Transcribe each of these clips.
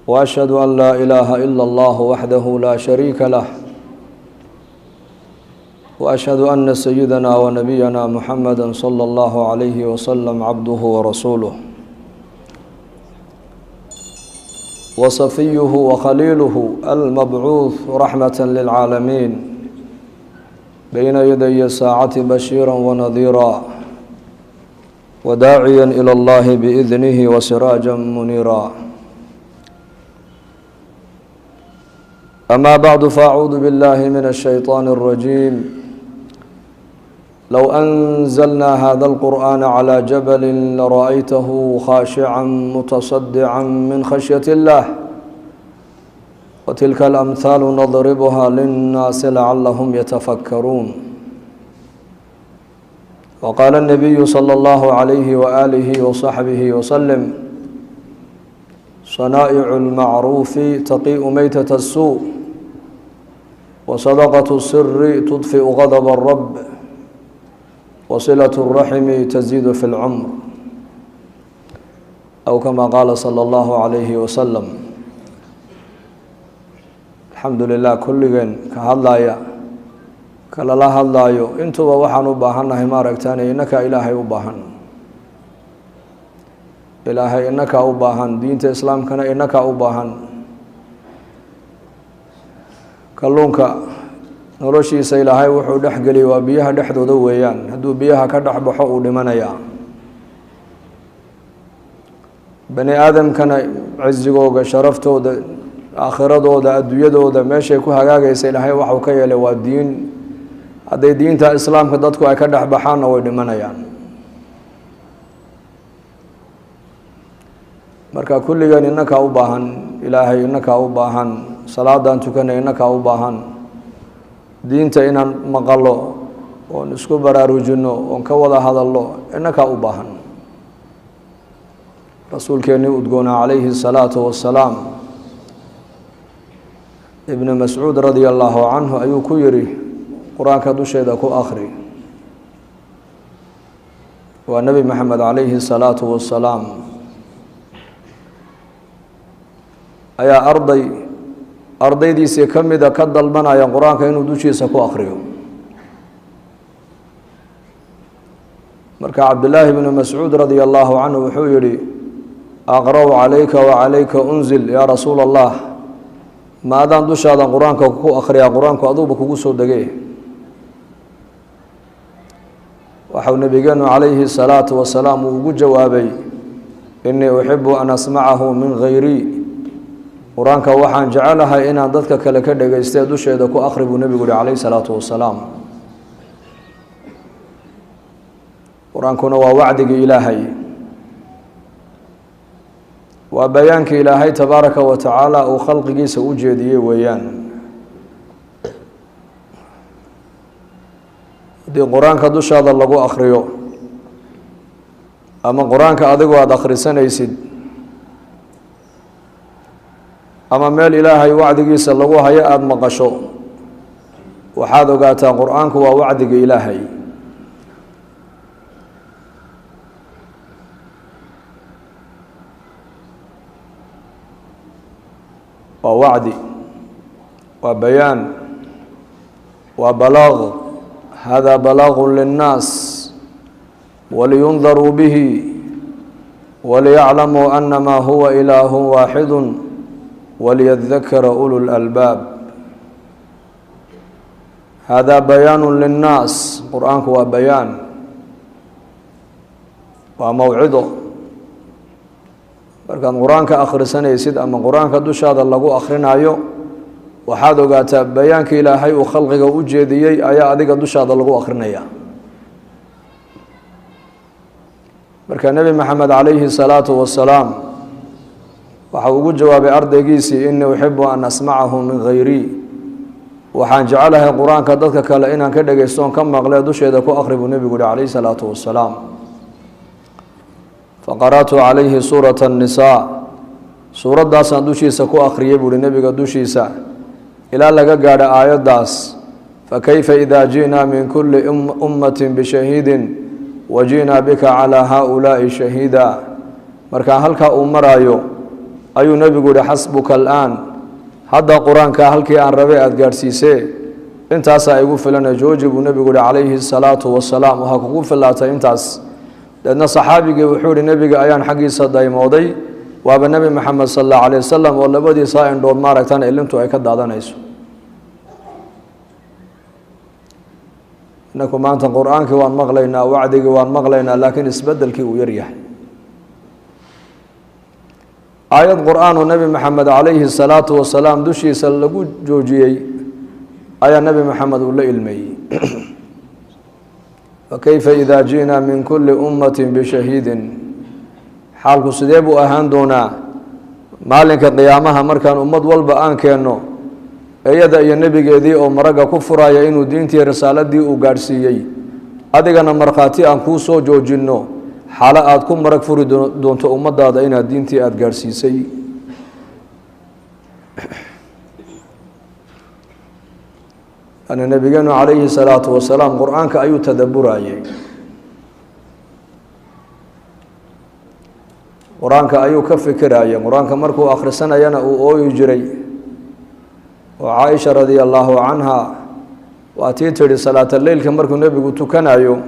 وأشهد أن لا إله إلا الله وحده لا شريك له، وأشهد أن سيدنا ونبينا محمدا صلى الله عليه وسلم عبده ورسوله وصفيه وخليله المبعوث رحمة للعالمين بين يدي الساعة بشيرا ونذيرا وداعيا إلى الله بإذنه وسراجا منيرا. أما بعد، فأعوذ بالله من الشيطان الرجيم. لو أنزلنا هذا القرآن على جبل لرأيته خاشعا متصدعا من خشية الله، وتلك الأمثال نضربها للناس لعلهم يتفكرون. وقال النبي صلى الله عليه وآله وصحبه وسلم: صنائع المعروف تقيء ميتة السوء، وصدقة السر تطفئ غضب الرب، وصلة الرحم تزيد في العمر، أو كما قال صلى الله عليه وسلم. Alxamdu lilah, kulligeen ka hadlaya, kalala hadlaayo, intuba waxaan u baahannahay, maaragtaan, innakaa Ilaahay u baahan. Ilaahay innakaa u baahan, diinta Islaamkana innakaa u baahan. Kalluunka noloshiisa Ilaahay wuxuu dhexgeliyay waa biyaha dhexdooda weeyaan. Hadduu biyaha ka dhex baxo, uu dhimanayaa. Bani aadamkana cizigooga, sharaftooda, aakhiradooda, adduunyadooda meeshay ku hagaagaysa Ilaahay waxuu ka yeelay waa diin. Hadday diinta Islaamka dadku ay ka dhex baxaanna, way dhimanayaan. Marka kulligeen innakaa u baahan Ilaahay, innakaa u baahan salaadan tukanay, innakaa u baahan diinta inaan maqalo oon isku baraarujino oon ka wada hadalno, innakaa u baahan. Rasuulkeennii udgoonaa calayhi الsalaatu wassalaam, Ibnu Mascuud radia allahu canhu ayuu ku yidhi: "Qur-aanka dusheeda ku akri." Waa Nebi Maxamed calayhi الsalaatu wassalaam ayaa arday ardaydiisii ka mida ka dalbanaya qur-aanka inuu dushiisa ku akriyo. Marka Cabdillaahi bnu Mascuud radia allahu canhu wuxuu yihi: "Aqra'u calayka wacalayka unzil, yaa Rasuula Allah? Ma adaan dushaadan qur-aanka ku akriyaa? Qur-aanku aduuba kugu soo degay." Waxau nabigeenu calayhi الsalaatu wasalaam uu ugu jawaabay: "Inii uxibu an asmacahu min gayrii. Qur-aanka waxaan jecelahay inaan dadka kale ka dhagaystee, dusheeda ku akri," buu nebigu yihi calayhi salaatu wasalaam. Qur-aankuna waa wacdigii Ilaahay, waa bayaankii Ilaahay tabaaraka wa tacaala uu khalqigiisa u jeediyey weeyaan. Haddii qur-aanka dushaada lagu akriyo ama qur-aanka adigu aada akhrisanaysid ama meel Ilaahay wacdigiisa lagu hayo aada maqasho, waxaad ogaataa qur-aanku waa wacdiga Ilaahay. Waa wacdi, waa bayaan, waa balaaq. Hada balaaqu linnaas waliyundaruu bihi waliyaclamuu anama huwa ilaahu waaxidu waliyadakara ulu lalbaab. Hada bayaanu linnaas. Qur-aanku waa bayaan, waa mawcido. Markaad qur-aanka akhrisanaysid ama qur-aanka dushaada lagu akhrinayo, waxaad ogaataa bayaanka Ilaahay uu khalqiga u jeediyey ayaa adiga dushaada lagu akrinaya. Marka Nebi Maxamed calayhi salaatu wasalaam waxau ugu jawaabay ardaygiisii: "Inii uxibu an asmacahu min gayrii. Waxaan jecelahay qur-aanka dadka kale inaan ka dhegaysto oon ka maqle, dusheeda ku akri," buu nebigu yihi calayhi salaatu wasalaam. Faqara'tu calayhi suurata الnisaa. Suuraddaasaan dushiisa ku akhriyey, buuhi nebiga dushiisa, ilaa laga gaadho aayaddaas: "Fakayfa ida ji'naa min kulli ummati bishahiidin waji'naa bika calaa haaulaa'i shahiida." Markaa halkaa uu maraayo Ayuu nebigu yihi: "Xasbuka alaan, hadda qur-aanka halkii aan rabay aada gaadhsiisee, intaasaa igu filana, jooji," buu nebigu yihi calayhi salaatu wasalaam. Waxaa kugu filaatay intaas. Deedna saxaabigii wuxuu yihi: "Nebiga ayaan xaggiisa daymooday, waaba Nebi Maxamed sal allahu alayh wasalam oo labadiisaa indhood maaragtaan ilintu ay ka daadanayso." Inaku maanta qur-aankii waan maqlaynaa, wacdigii waan maqlaynaa, laakiin isbedelkii uu yaryahay. Aayad qur-aan oo Nebi Maxamed calayhi salaatu wasalaam dushiisa lagu joojiyey ayaa Nebi Maxamed uu la ilmeeyey: "Fakayfa idaa ji'naa min kulli ummatin bishahiidin." Xaalku sidee buu ahaan doonaa maalinka qiyaamaha markaan ummad walba aan keenno iyada iyo nebigeedii oo maragga ku furaya inuu diintii risaaladii uu gaadhsiiyey, adigana markhaati aan kuu soo joojinno, xaalo aada ku marag furi doonto ummadaada inaad diintii aada gaadhsiisay? Yani nebigeenu calayhi salaatu wasalaam qur-aanka ayuu tadaburayey, qur-aanka ayuu ka fikirayay, qur-aanka markuu akhrisanayana uu ooyi jiray. Oo Caaisha radia allaahu canha waa tii tidhi, salaataleylka markuu nebigu tukanayo,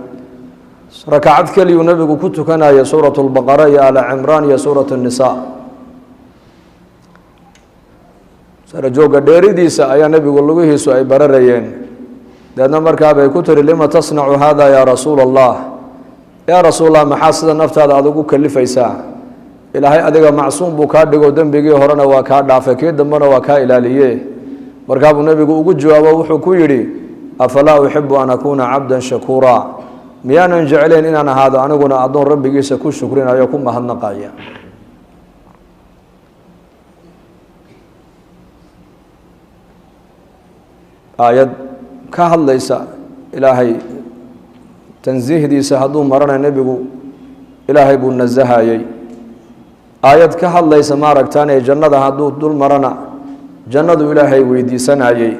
rakacad keliyuu nebigu ku tukanayo suurat lbaqara iyo ala Cimraan iyo suurat الnisaa. Sarajoogga dheeridiisa ayaa nebigu lugihiisu ay bararayeen. Deedna markaabay ku tiri: "Lima tasnacu hada yaa rasuula Allah? Yaa rasuul Allah, maxaa sida naftaada aad ugu kalifaysaa? Ilaahay adiga macsuum buu kaa dhigo, dembigii horena waa kaa dhaafay, kii dambena waa kaa ilaaliye." Markaabuu nebigu ugu jawaabo, wuxuu ku yidhi: "Afalaa uxibu an akuuna cabdan shakuura? Miyaanan jeclayn inaan ahaado aniguna addoon rabbigiisa ku shukrinayo, ku mahadnaqaya?" Aayad ka hadlaysa Ilaahay tansiihdiisa hadduu marana, nebigu Ilaahay buu nasahayey. Aayad ka hadlaysa maaragtaan ee jannada hadduu dul marana, jannadu Ilaahay weydiisanayey.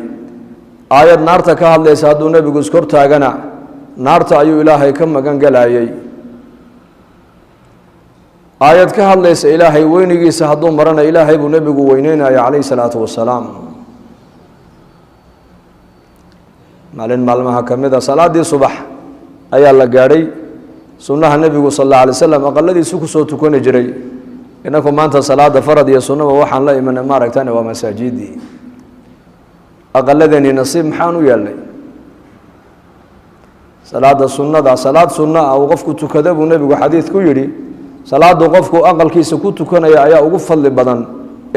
Aayad naarta ka hadlaysa hadduu nebigu iskortaagana, naarta ayuu Ilaahay ka magan galayey. Aayad ka hadlaysa Ilaahay weynigiisa hadduu marana, Ilaahay buu nebigu weyneynaya calayhi salaatu wasalaam. Maalin maalmaha ka mid a, salaaddii subax ayaa la gaadhay. Sunnaha nebigu sal alla alay slam aqaladiisu kusoo tukani jiray. Inaku maanta salaada farad iyo sunnaba waxaan la imanay maaragtaan waa masaajidii. Aqaladeeni nasiib maxaan u yeelnay? Salaada sunnada, salaad sunno ah uu qofku tukada buu nebigu xadiid ku yidhi, salaadu qofku aqalkiisa ku tukanaya ayaa ugu fadli badan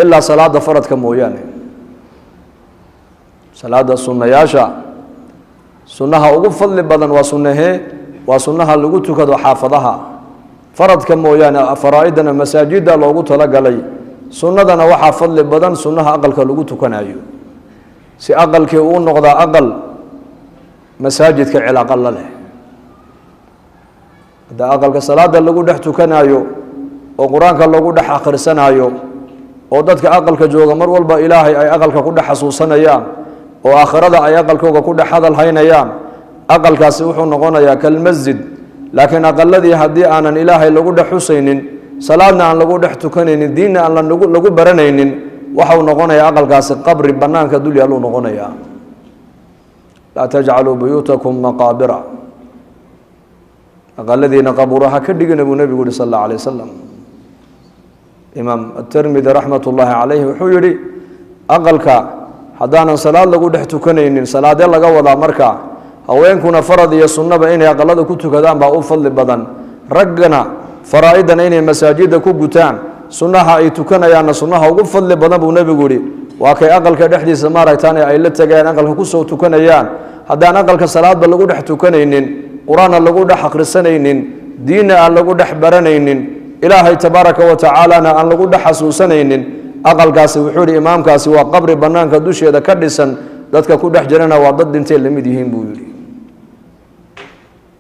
ilaa salaada faradka mooyaane. Salaada sunnayaasha, sunnaha ugu fadli badan waa sunnahee? Waa sunnaha lagu tukado xaafadaha, faradka mooyaane. Faraa-idana masaajidda loogu talagalay, sunnadana waxaa fadli badan sunnaha aqalka lagu tukanayo, si aqalkii uu noqdaa aqal masaajidka cilaaqa la leh. Hadda aqalka salaada lagu dhex tukanayo oo qur-aanka lagu dhex akhrisanaayo oo dadka aqalka jooga mar walba Ilaahay ay aqalka ku dhex xasuusanayaan oo aakhirada ay aqalkooga ku dhex hadal haynayaan, aqalkaasi wuxuu noqonayaa kalmasjid. Laakiin aqaladii haddii aanan Ilaahay lagu dhex xusaynin, salaadna aan lagu dhex tukanaynin, diinna aan lagu baranaynin, waxau noqonayaa aqalkaasi qabri banaanka dul yaaluu noqonayaa. Laa tajcaluu buyuutakum maqaabira, aqaladiina qabuuraha ka dhigina, buu nebigu yihi sal alla alay wasalam. Imaam Atermidi raxmat ullaahi calayhi wuxuu yihi, aqalka haddaanan salaad lagu dhex tukanaynin, salaadee laga wadaa marka? Haweenkuna farad iyo sunnaba inay aqalada ku tukadaan baa u fadli badan, raggana faraa-idana inay masaajidda ku gutaan, sunnaha ay tukanayaanna sunnaha ugu fadli badan buu nebigu yihi waa kay aqalka dhexdiisa maaragtaan ay la tegayaan, aqalka kusoo tukanayaan. Haddaan aqalka salaadba lagu dhex tukanaynin, qur-aanna lagu dhex akhrisanaynin, diinna aan lagu dhex baranaynin, Ilaahay tabaaraka wa tacaalana aan lagu dhex xasuusanaynin, aqalkaasi wuxuu yihi imaamkaasi waa qabri banaanka dusheeda ka dhisan, dadka ku dhex jirana waa dad dhintay lamid yihiin, buu yihi.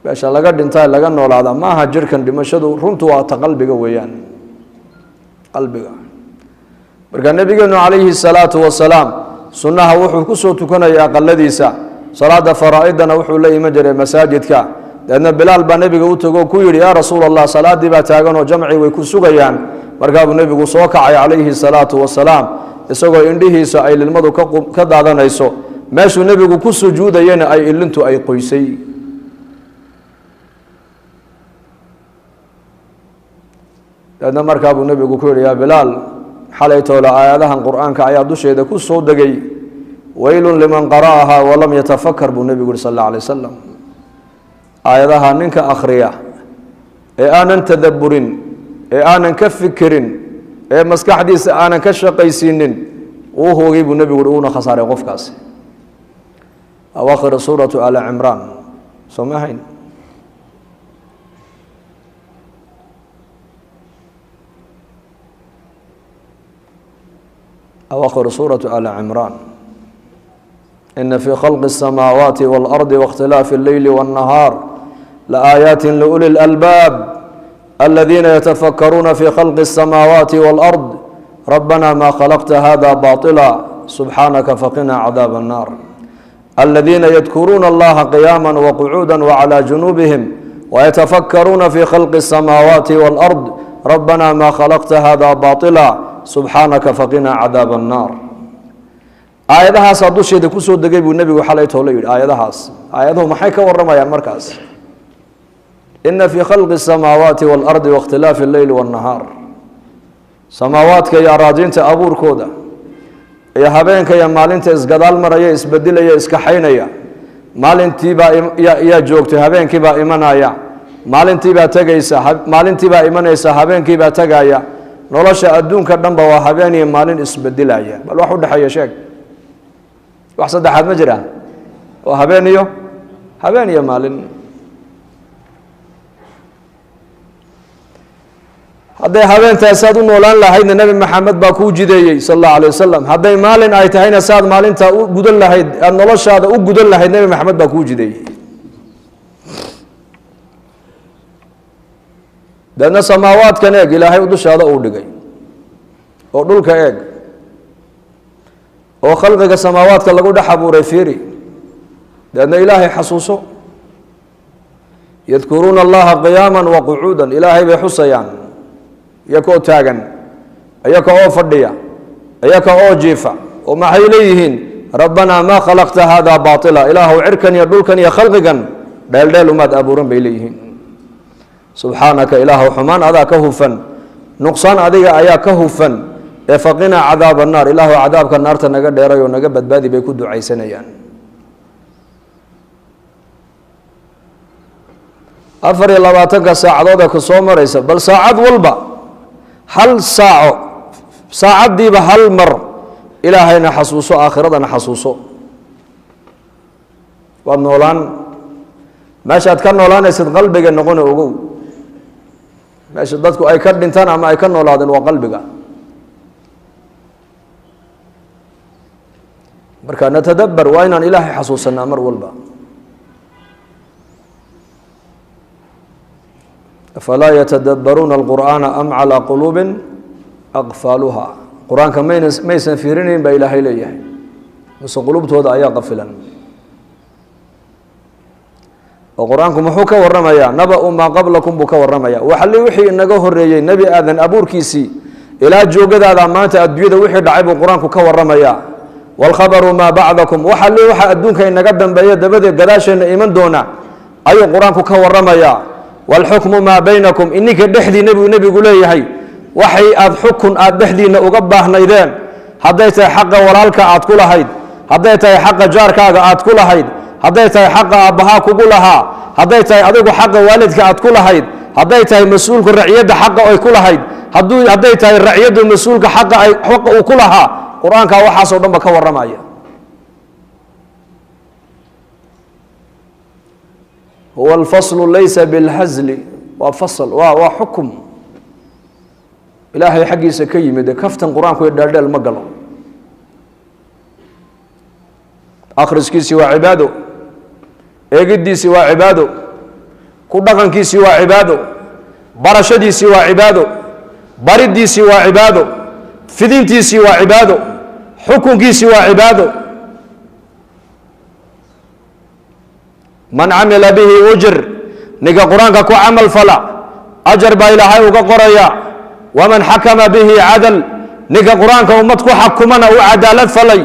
Meesha laga dhintaa laga noolaada maaha jirkan. Dhimashadu runtu waa ta qalbiga weeyaan, qalbiga. Marka nebigeenu calayhi salaatu wasalaam sunnaha wuxuu kusoo tukanayay aqaladiisa, salaada faraa-idana wuxuu la iman jiray masaajidka. Deedna Bilaal baa nebiga u tego ku yidhi: "Yaa rasuul Allah, salaadii baa taagan oo jamci way ku sugayaan, Markaabuu nebigu soo kacay calayhi salaatu wasalaam, isagoo indhihiisa ay lilmadu ka daadanayso, meeshuu nebigu ku sujuudayena ay ilintu ay qoysay. Dabeedna markaa buu nebigu ku yidhi: yaa Bilaal, xalay toole aayadahan Qur-aanka ayaa dusheeda ku soo degay, waylun liman qara'ahaa walam yatafakar, buu nebigu yihi sal alla alay wasalam. Aayadaha ninka akhriya ee aanan tadabburin, ee aanan ka fikirin, ee maskaxdiisa aanan ka shaqaysiinin, uu hoogay, buu nebigu yihi, uuna khasaaray qofkaasi. Awaakhir suuratu Ali Cimraan, soo ma ahayn? Awaakhir suuratu Ali Cimraan: ina fii khalqi الsamaawaati wاlardi waاkhtilaafi اlleyli wالnahaar laaayaati liuli اlalbaab aladiina yatafakaruuna fi khalqi الsamaawaati wاlard rabbana ma khalaqta hada baطila subxaanaka faqina cadaab الnaar aladiina yadkuruuna allaha qiyaama waqcuuda wclى junuubihim wayatafakaruuna fi khalqi الsamaawaati wاlard rabbana ma khalaqta hada baطila subxaanaka faqina cadaab الnaar. Aayadahaasaa dusheeda kusoo degay, buu nebigu xalay toole yidhi. Aayadahaas, aayaduhu maxay ka waramayaan markaas? Ina fii khalqi الsamaawaati wاlardi waاkhtilaafi اlleyli wاnnahaar, samaawaadka iyo araadiinta abuurkooda iyo habeenka iyo maalinta isgadaal maraya, isbedelaya, iskaxaynaya. Maalintiibaa yaa joogtay, habeenkiibaa imanaya, maalintiibaa tegaysa, maalintiibaa imanaysa, habeenkiibaa tegaya. Nolosha adduunka dhanba waa habeen iyo maalin isbedelaya. Bal wax udhexeeya sheeg, wax saddexaad ma jira? Waa habeen iyo maalin. Hadday habeentaas saad u noolaan lahaydna, Nebi Maxamed baa kuu jideeyey sal allahu alay wasalam. Hadday maalin ay tahayna, saad maalintaa u gudan lahayd, aada noloshaada u gudan lahayd, Nebi Maxamed baa kuu jideeyey. Deedna samaawaadkan eeg Ilaahay dushaada uu dhigay, oo dhulka eeg, oo khalqiga samaawaadka lagu dhex abuuray fiiri. Deedna Ilaahay xasuuso. Yadkuruuna allaha qiyaama wa qucuudan, Ilaahay bay xusayaan iyaka oo taagan, iyaka oo fadhiya, iyaka oo jiifa. Oo maxay leeyihiin? Rabbanaa maa khalaqta hada baطila, Ilaahow cirkan iyo dhulkan iyo khalqigan dheeldheel umaad abuuran, bay leeyihiin. Subxaanaka, Ilaahow xumaan adaa ka hufan, nuqsaan adiga ayaa ka hufan, ee faqinaa cadaab annaar, Ilaahow cadaabka naarta naga dheeray oo naga badbaadi, bay ku ducaysanayaan. 24-ka saacadood ee ku soo maraysa, bal saacad walba hal saaco, saacaddiiba hal mar Ilaahayna xasuuso, aakhiradana xasuuso, waad noolaan. Meeshaad ka noolaanaysid qalbiga noqona. Ogow, meesha dadku ay ka dhintaan ama ay ka noolaadeen waa qalbiga. Marka natadabar, waa inaan Ilaahay xasuusanaa mar walba. Afalaa yatadabbaruuna alqur'aana am calaa quluubin aqfaaluha? Qur-aanka mayna maysan fiirinayn, baa Ilaahay leeyahay, mise qulubtooda ayaa qafilan? Oo Qur-aanku muxuu ka waramayaa? Naba-u maa qablakum buu ka warramaya. Waxali wixii inaga horeeyey, Nebi Aadan abuurkiisii ilaa joogadaada maanta adduunyada wixii dhacay buu Qur-aanku ka waramayaa. Waalkhabaru maa bacdakum, waxali waxa adduunka inaga dambeeya, dabadeed gadaasheenna iman doona ayuu Qur-aanku ka waramayaa. Waalxukmu maa baynakum, ininka dhexdiina, buu nebigu leeyahay, waxay aada xukun aada dhexdiinna uga baahnaydeen, hadday tahay xaqa walaalka aad ku lahayd, hadday tahay xaqa jaarkaaga aad ku lahayd, hadday tahay xaqa aabbahaa kugu lahaa, hadday tahay adigu xaqa waalidka aad ku lahayd, hadday tahay mas-uulka raciyadda xaqa ay ku lahayd, hadduu hadday tahay raciyaddu mas-uulka xaqa ay xaqa uu ku lahaa, Qur-aankaa waxaasoo dhan ba ka warramaya. Huwa alfaslu laysa bilhazli, waa fasl, waa xukum Ilaahay xaggiisa ka yimid. Kaftan Qur-aanku iyo dheeldheel ma galo. Akhriskiisii waa cibaado, eegiddiisii waa cibaado, ku dhaqankiisii waa cibaado, barashadiisii waa cibaado, bariddiisii waa cibaado, fidintiisii waa cibaado, xukunkiisii waa cibaado. Man camila bihi ujir, ninka Qur-aanka ku camal fala ajar baa Ilaahay uga qoraya. Waman xakama bihi cadal, ninka qur-aanka ummad ku xakumana uu cadaalad falay.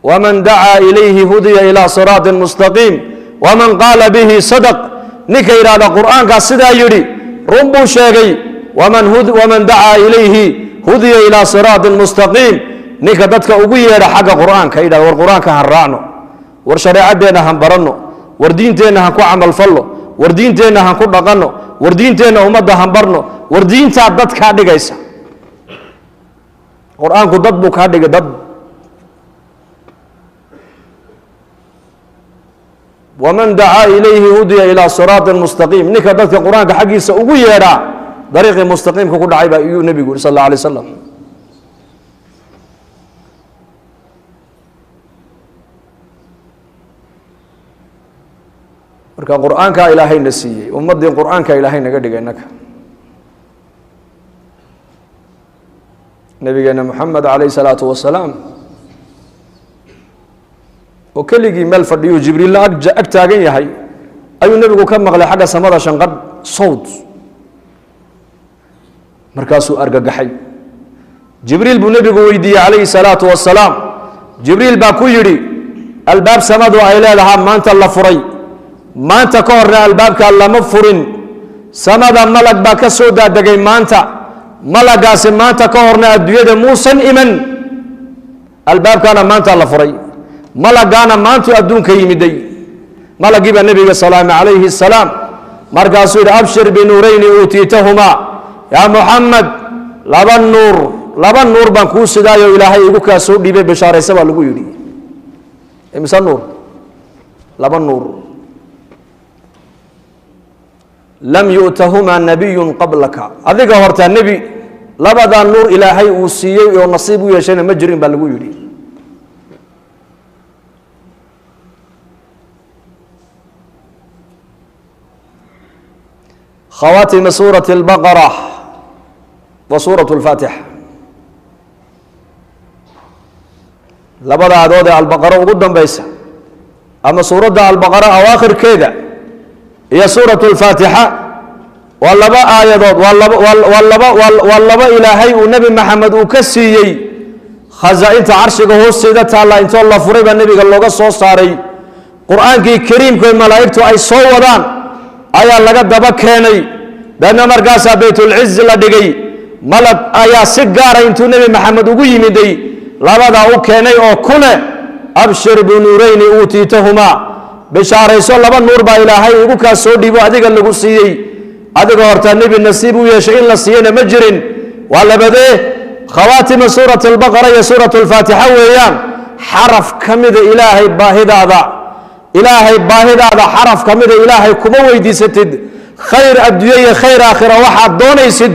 Waman dacaa ilayhi hudiya ilaa siraatin mustaqiim. Waman qaala bihi sadaq, ninka yidhahda qur-aankaas sidaa yidhi run buu sheegay. Waman dacaa ilayhi hudiya ilaa siraatin mustaqiim, ninka dadka ugu yeedha xagga qur-aanka, yidhahda war qur-aanka han raacno, war shareecadeenna han baranno, war diinteenna han ku camalfallo, war diinteenna han ku dhaqanno, war diinteenna ummadda han barno, war diintaa dad kaa dhigaysa. Qur-aanku dad buu kaa dhigay, dad. Waman dacaa ilayhi hudiya ilaa siraatin mustaqiim, ninka dadka qur-aanka xaggiisa ugu yeedhaa dariiqii mustaqiimka ku dhacay baa iyuu nebigu yuri sal alla alay wasalam. Marka qur-aankaa ilaahayna siiyey, ummaddii qur-aanka ilaahay naga dhigay innaka. Nabigeena Moxamed calayh salaatu wasalaam oo keligii meel fadhiyuu Jibriilna ag taagan yahay ayuu nebigu ka maqlay xagga samada shanqadh sawd. Markaasuu argagaxay. Jibriil buu nebigu weydiiyey calayhi salaatu wasalaam. Jibriil baa ku yidhi albaab samadu ay leedahaa maanta la furay, maanta ka horna albaabkaa lama furin. Samada malag baa ka soo daadegay maanta, malagaasi maanta ka horna adduunyada muusan iman, albaabkaana maanta la furay, malagaana maantuu adduunka yimiday. Malagii baa nebiga salaamay calayhi asalaam, markaasuu yidhi abshir binuurayni uutiitahumaa yaa Muxamed, laba nuur, laba nuur baan kuu sidaayo ilaahay igu kaa soo dhiibay, bishaaraysa baa lagu yidhi. Imise nuur? Laba nuur. Lam yu'tahumaa nabiyun qablaka, adiga hortaa nebi labadaa nuur ilaahay uu siiyey oo nasiib u yeeshayna ma jirin baa lagu yidhi. Khawaatima suurati albaqara wa suuratu alfaatixa, labada adood ee albaqaro ugu dambaysa ama suuradda albaqara awaakhirkeeda iyo suuratu alfaatixa waa laba aayadood, waa laba ilaahay uu nebi Maxamed uu ka siiyey khasaa-inta carshiga hoosteeda taalla. Intoo la furay baa nebiga looga soo saaray qur-aankii kariimka, malaa'igtu ay soo wadaan ayaa laga daba keenay. Deedna markaasaa baytulciz la dhigay. Malag ayaa si gaara intuu nebi Maxamed ugu yimiday labadaa u keenay oo ku leh abshir binuurayni uutiitahumaa, bishaarayso laba nuur baa ilaahay igu kaa soo dhiibo adiga lagu siiyey, adiga hortaa nebi nasiib u yeeshay in la siiyana ma jirin. Waa labadee? Khawaatima suurati albaqara iyo suuratu alfaatixa weeyaan. Xaraf ka mida ilaahay baahidaada, ilaahay baahidaada xaraf ka mida ilaahay kuma weydiisatid khayr adduunye iyo khayr aakhira waxaad doonaysid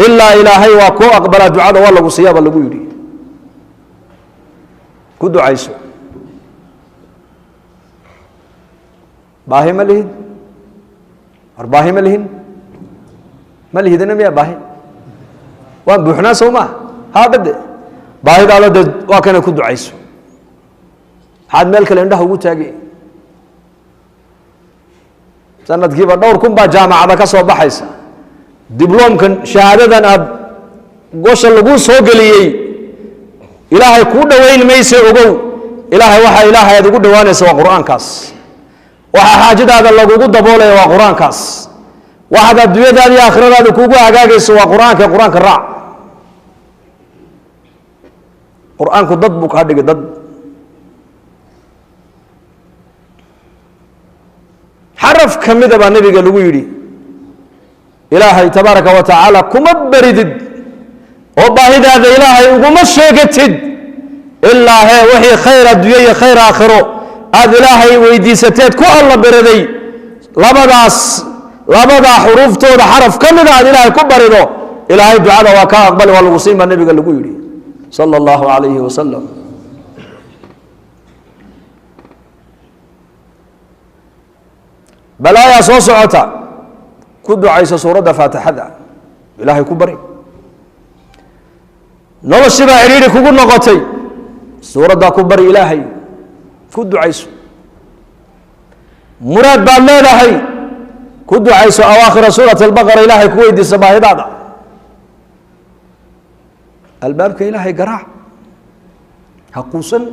ilaa ilaahay waa kuu aqbalaa, ducada waa lagu siiyaa baa lagu yidhi. Ku ducayso. Baahi ma lihid? War baahi ma lihin? Ma lihidina miya baahi? Waan buuxnaa soo maa? Haadhade baahidaada de waa kana, ku ducayso. Maxaad meel kale indhaha ugu taagay? Sanadkiiba dhowr kun baa jaamacada ka soo baxaysa. Dibloomkan shahaadadan aada gosha laguu soo geliyey ilaahay kuu dhoweyn mayse, ogow. Ilaahay waxaa ilaahay aad ugu dhowaanaysa waa qur-aankaas, waxa xaajadaada lagugu daboolaya waa qur-aankaas, waxaad adduunyadaada iyo aakhiradaada kugu hagaagayso waa qur-aanka. Qur-aanka raac. Qur-aanku dad buu kaa dhigay, dad. Xaraf ka mida baa nebiga lagu yidhi ilaahay tabaaraka wa tacaala kuma baridid oo baahidaada ilaahay uguma sheegatid ilaa hee wixii khayr adduunye iyo khayr aakhiro aada ilaahay weydiisateed ku alla beriday, labadaas labadaa xuruuftooda xaraf ka mida aad ilaahay ku barido, ilaahay ducada waa kaa aqbali, waa lagu siin baa nebiga lagu yidhi sala allahu calayhi wasalam. Balaayaa soo socota, ku ducayso suuradda faatixada, ilaahay ku bari. Noloshii baa cidhiidhi kugu noqotay, suuraddaa ku bari ilaahay, ku ducayso. Muraad baad leedahay, Ku ducayso awaakhira suurati albaqara, Ilaahay ku weydiisa baahidaada. Albaabka Ilaahay garaac, ha quusan.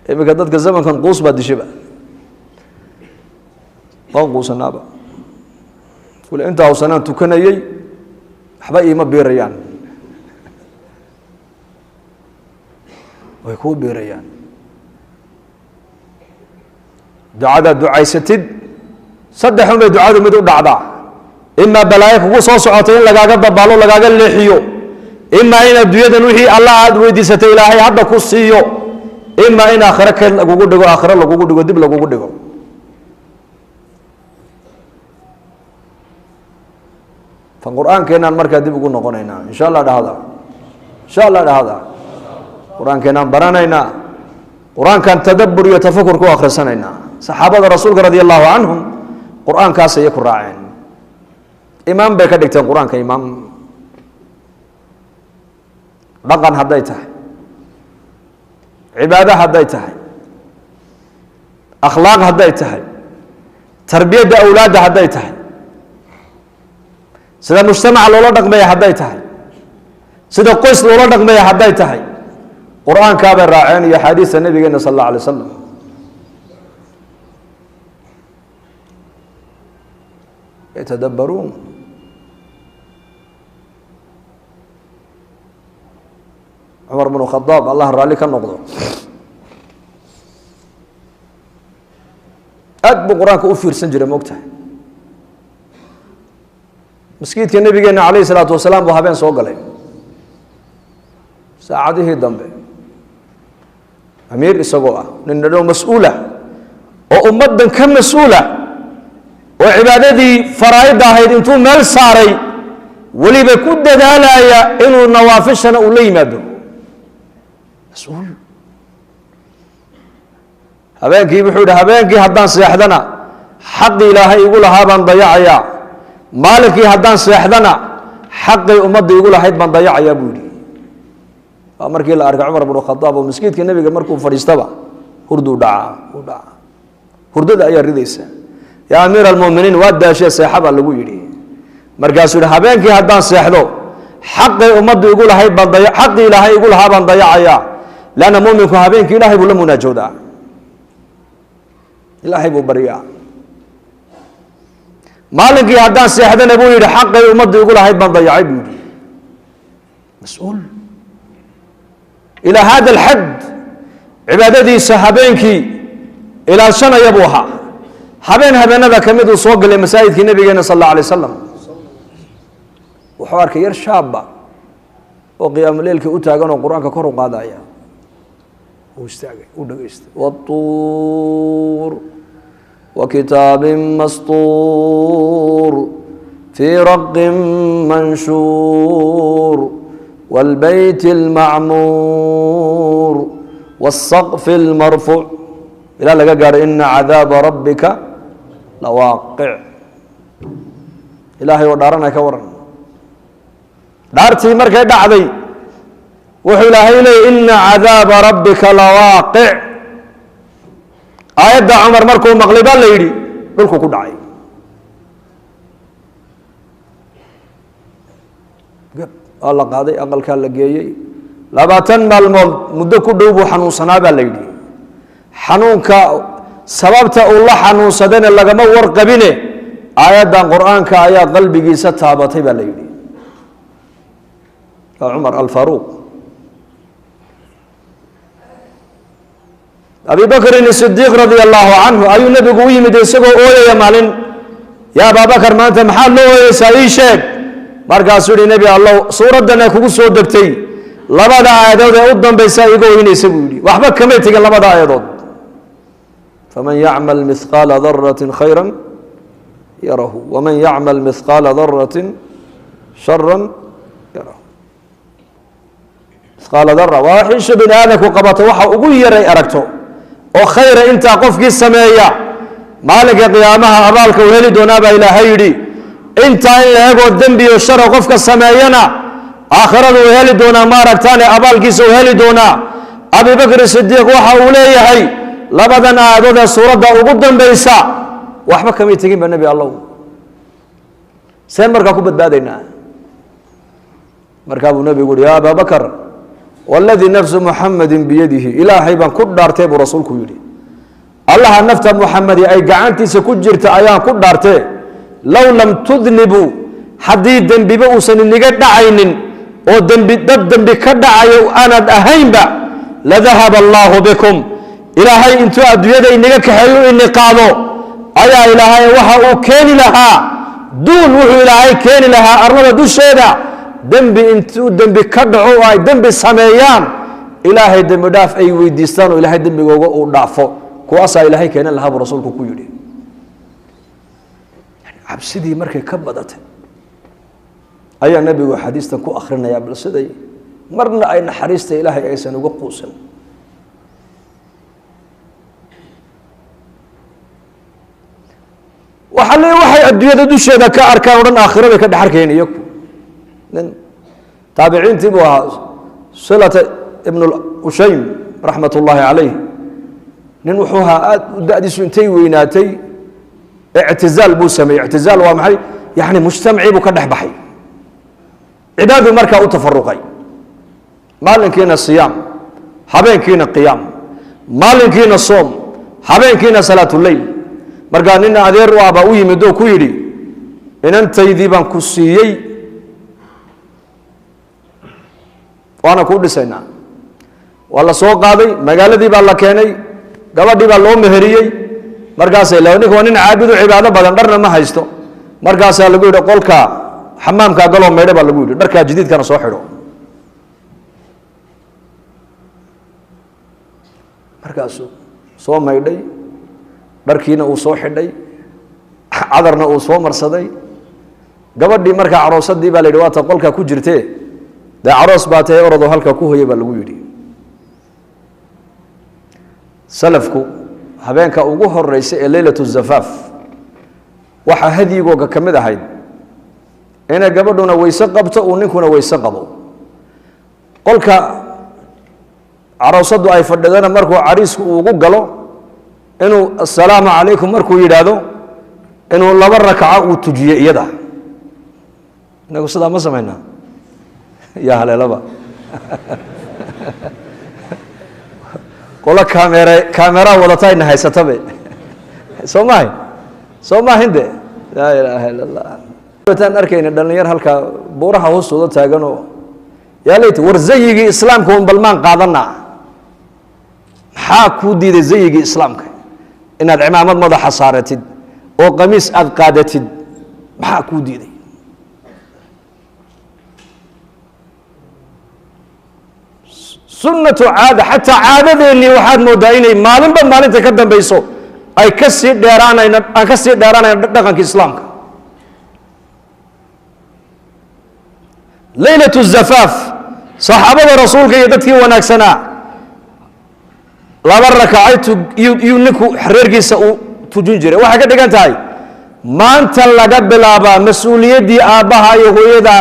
Iminka dadka zamankan quus baa dishaba, waan quusanaaba. Kule intaa usanaan tukanayey waxba iima biirayaan, way kuu biirayaan. Ducadaad ducaysatid saddex un bay ducadu mid u dhacdaa: imaa balaayo kugu soo socotay in lagaaga dabaalo, lagaaga leexiyo, imaa in adduunyadan wixii Alla aada weydiisatay Ilaahay hadda ku siiyo, imaa in aakhiro keed lagugu dhigo, aakhiro lagugu dhigo, dib lagugu dhigo. Fan Qur-aankeenaan markaa dib ugu noqonaynaa, insha Allah dhahda, insha Allah dhahda. Qur-aankeenaan baranaynaa, Qur-aankan tadabbur iyo tafakur ku akhrisanaynaa. Saxaabada Rasuulka radia allahu canhum Qur-aankaas ayay ku raaceen, imaam bay ka dhigteen Qur-aanka, imaam dhaqan hadday tahay, cibaado hadday tahay, akhlaaq hadday tahay, tarbiyadda awlaadda hadday tahay, sida mujtamaca loola dhaqmaya hadday tahay, sida qoys loola dhaqmaya hadday tahay, Qur-aankaabay raaceen iyo axaadiista nabigeena sal alla alay wasalam. Yatadabbaruun. Cumar bnu Khadaab, Allah raalli ka noqdo, aad buu Qur-aanka u fiirsan jiray. Ma og tahay, maskiidka nabigeena calayh isalaatu wasalaam buu habeen soo galay saacadihii dambe, amiir isagoo ah, nin dhadhow mas-uula oo ummaddan ka mas-uula, oo cibaadadii faraa'idda ahayd intuu meel saaray weliba ku dadaalaya inuu nawaafishana uu la yimaado, mas-uul. Habeenkii wuxuu yihi, habeenkii haddaan seexdana xaqii Ilaahay igu lahaa baan dayacayaa, maalinkii haddaan seexdana xaqii ummadda igu lahayd baan dayacayaa, buu yidhi. Waa markii la arkay Cumar bnu Khadaab oo maskiidka nebiga markuu fadhiistaba hurduu dhacaa, uu dhacaa, hurdada ayaa ridaysa. Yaa amiir almuminiin, waa daashee, seexa baa lagu yidhi. Markaasuu yihi, habeenkii haddaan seexdo xaqii ummadda igu lahayd baan daya, xaqii Ilaahay igu lahaa baan dayacayaa, leanna muminku habeenkii Ilaahay buu la munaajoodaa, Ilaahay buu baryaa. Maalinkii haddaan seexdana, buu yidhi, xaqay ummadda igu lahayd baan dayacay, buu yidhi. Mas-uul ilaa hada alxad cibaadadiisa habeenkii ilaalshanaya buu ahaa. Habeen habeenada ka mid uu soo galay masaajidkii nabigeena sal alla alay wasalam, wuxuu arkay yar shaaba oo qiyaamuleylka u taagan oo Qur-aanka kor u qaadaya. Uu istaagay, uu dhegeystay: watuur wakitaabin mastuur fii raqin manshuur wاlbeyt اlmacmuur wالsaqfi اlmarfuuc, ilaa laga gaadho ina cadaaba rabbika lawaaqic. Ilaahay oo dhaaranay ka waran. Dhaartii markay dhacday wuxuu Ilaahay leeyay, ina cadaaba rabbika lawaaqic. Aayadda Cumar markuu maqlay baa la yidhi dhulku ku dhacay, gab waa la qaaday, aqalkaa la geeyey. 20 maalmood muddo ku dhow buu xanuunsanaa baa la yidhi. Xanuunka sababta uu la xanuunsadayna lagama warqabine, aayaddan Qur-aanka ayaa qalbigiisa taabatay baa la yidhi. Waa Cumar Alfaruuq. Abi Bakrin Sidiiq radia allahu canhu ayuu nebigu u yimid isagoo ooyaya maalin. Yaa Abaabakar, maanta maxaad loo ooyeysaa, ii sheeg? Markaasuu yihi, nebi Allow, suuraddan ee kugu soo degtay labada aayadood ee u dambaysa iga oynaysa, buu yidhi. Waxba kamay tegin labada aayadood: faman yacmal mihqaala daratin khayra yarahu waman yacmal mihqaala daratin shara yarahu. Mihqaala dara waa wax isha bini aadamku qabato waxa ugu yaray aragto oo khayra. Intaa qofkii sameeya maalinka qiyaamaha abaalka uu heli doonaa baa Ilaahay yidhi. Intaa in la egoo dembi o shara qofka sameeyana aakhirada uu heli doonaa, ma aragtaane, abaalkiisa uu heli doonaa. Abi Bakr Sidiiq waxa uu leeyahay, labadan aayadood ee suuradda ugu dambaysa Waxba kamay tegin ba, Nebi Allow, seen markaa ku badbaadaynaa? Markaa buu nebigu uhi: "Ya Abaa Bakar, waladii nafsu Muxamedin biyadihi, Ilaahay baan ku dhaartee," buu rasuulku yidhi, "Allaha nafta Muxamedi ay gacantiisa ku jirta ayaan ku dhaartee, low lam tudnibuu, haddii dembiba uusan iniga dhacaynin oo dembi dad dembi ka dhacayo aanaad ahaynba, ladahaba allaahu bikum, Ilaahay intuu adduunyada inaga kaxeeyo, ini qaado, ayaa Ilaahay waxa uu keeni lahaa duul, wuxuu Ilaahay keeni lahaa arlada dusheeda dembi intuu dembi ka dhaco oo ay dembi sameeyaan, Ilaahay dembi dhaaf ay weydiistaan oo Ilaahay dembigooga uu dhaafo, kuwaasaa Ilaahay keenan lahaa," buu rasuulku ku yidhi. Cabsidii markay ka badatay ayaa nebigu xadiistan ku akrinaya, bal siday marna ay naxariista Ilaahay aysan uga quusan. Waxa le waxay adduunyada dusheeda ka arkaan o dhan, aakhira bay ka dhex arkayeen iyaku. Nin taabiciintii buu ahaa, Silata ibn Ushaym raxmat ullaahi calayh. Nin wuxuu ahaa aad u da'diisu intay weynaatay ictizaal buu sameeyey. Ictizaal waa maxay? Yani mujtamacii buu ka dhex baxay, cibaaduu markaa u tafaruqay, maalinkiina siyaam, habeenkiina qiyaam, maalinkiina soom, habeenkiina salaatuleyl. Markaa nin adeer u ah baa u yimid oo ku yidhi: "Inantaydii baan ku siiyey, waana kuu dhisaynaa." Waa la soo qaaday, magaaladii baa la keenay, gabadhii baa loo meheriyey. Markaasay ninka waa nin caabidu, cibaado badan, dharna ma haysto. Markaasaa lagu yidhi: "Qolka xamaamkaa galoo maydho," baa lagu yidhi, "dharkaa jadiidkana soo xidho." Markaasuu soo maydhay, dharkiina uu soo xidhay, cadarna uu soo marsaday. Gabadhii markaa caroosadii baa la yidhi: "Waata qolkaa ku jirtee, dee caroos baa tahay, orodoo halkaa ku hoya," baa lagu yidhi. Salafku habeenka ugu horeysa ee leylatu zafaaf waxaa hadyigooga ka mid ahayd inay gabadhuna weyse qabto, uu ninkuna weyse qabo. Qolka caroosaddu ay fadhidana markuu cariisku uu ugu galo, inuu "assalaamu calaykum" markuu yidhaahdo, inuu laba rakaco uu tujiyo iyada. Inagu sidaa ma samaynaa? Ya haleelaba qolo kaamere kaameraa wadatayna haysatabe, soo mahay? Soo maahin de? Laa ilaaha illa Allah. Taan arkayna dhalinyar halkaa buuraha hoostooda taaganoo, yaa leyt, war zayigii islaamka un balmaan qaadanaa. Maxaa kuu diiday zayigii islaamka inaad cimaamad madaxa saaratid oo qamiis aada qaadatid? Maxaa kuu diiday? Sunnatu caada, xataa caadadeennii waxaad moodaa inay maalinba maalinta ka dambayso ay ka sii dheeraanayno, aan ka sii dheeraanayno dhaqanka islaamka. Leylat zafaaf saxaabada rasuulka iyo dadkii wanaagsanaa laba rakacay iyuu ninku reerkiisa uu tujin jiray. Waxay ka dhigan tahay maanta laga bilaabaa mas-uuliyaddii aabbaha iyo hooyada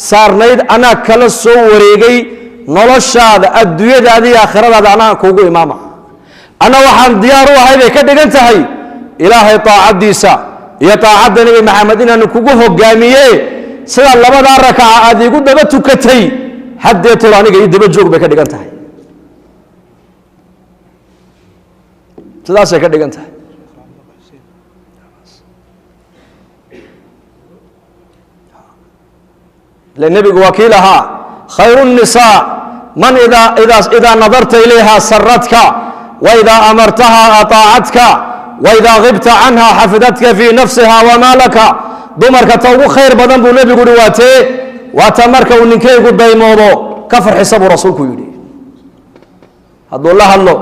saarnayd anaa kala soo wareegay, noloshaada, adduunyadaada iyo aakhiradaada anaa kuugu imaama, anna waxaan diyaar u ahay bay ka dhigan tahay Ilaahay taacaddiisa iyo taacadda Nebi Maxamed inaanu kugu hogaamiye. Sida labadaa rakaca aada igu daba tukatay, haddeetol aniga ii daba joog bay ka dhigan tahay, sidaasay ka dhigan tahay. Ile nebigu waa kii lahaa: "Khayru الnisaa man idaa nadarta ilayha saratka, waidaa amartaha aطaacatka, waidaa gibta canha xafidatka fii nafsiha wamaa laka." Dumarka ta ugu khayr badan, buu nebigu uhi, waa tee? Waa ta marka uu ninkeygu daymoodo ka farxisa, buu rasuulku yidhi. Hadduu la hadlo,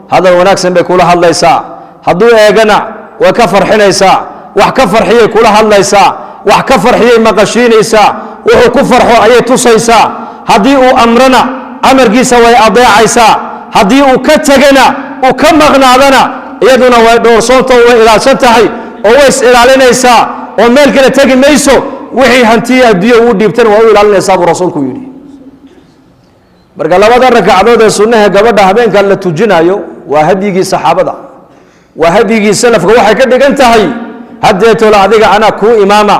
hadal wanaagsan bay kula hadlaysaa. Hadduu eegana, way ka farxinaysaa, wax ka farxiyay kula hadlaysaa, wax ka farxiyay maqashiinaysaa, wuxuu ku farxo ayay tusaysaa. Haddii uu amrana, amarkiisa way adeecaysaa. Haddii uu ka tegana, uu ka maqnaadana, iyaduna way dhowrsoonta, way ilaalsan tahay oo way is ilaalinaysaa oo meel kale tegi mayso. Wixii hantiya adduunya uu dhiibtana waa u ilaalinaysaa, buu rasuulku yidhi. Marka labada rakacdood ee sunnaha gabadha habeenkan la tujinayo waa hadyigii saxaabada, waa hadyigii salafka. Waxay ka dhigan tahay Haddeetoola adiga anaa kuu imaama,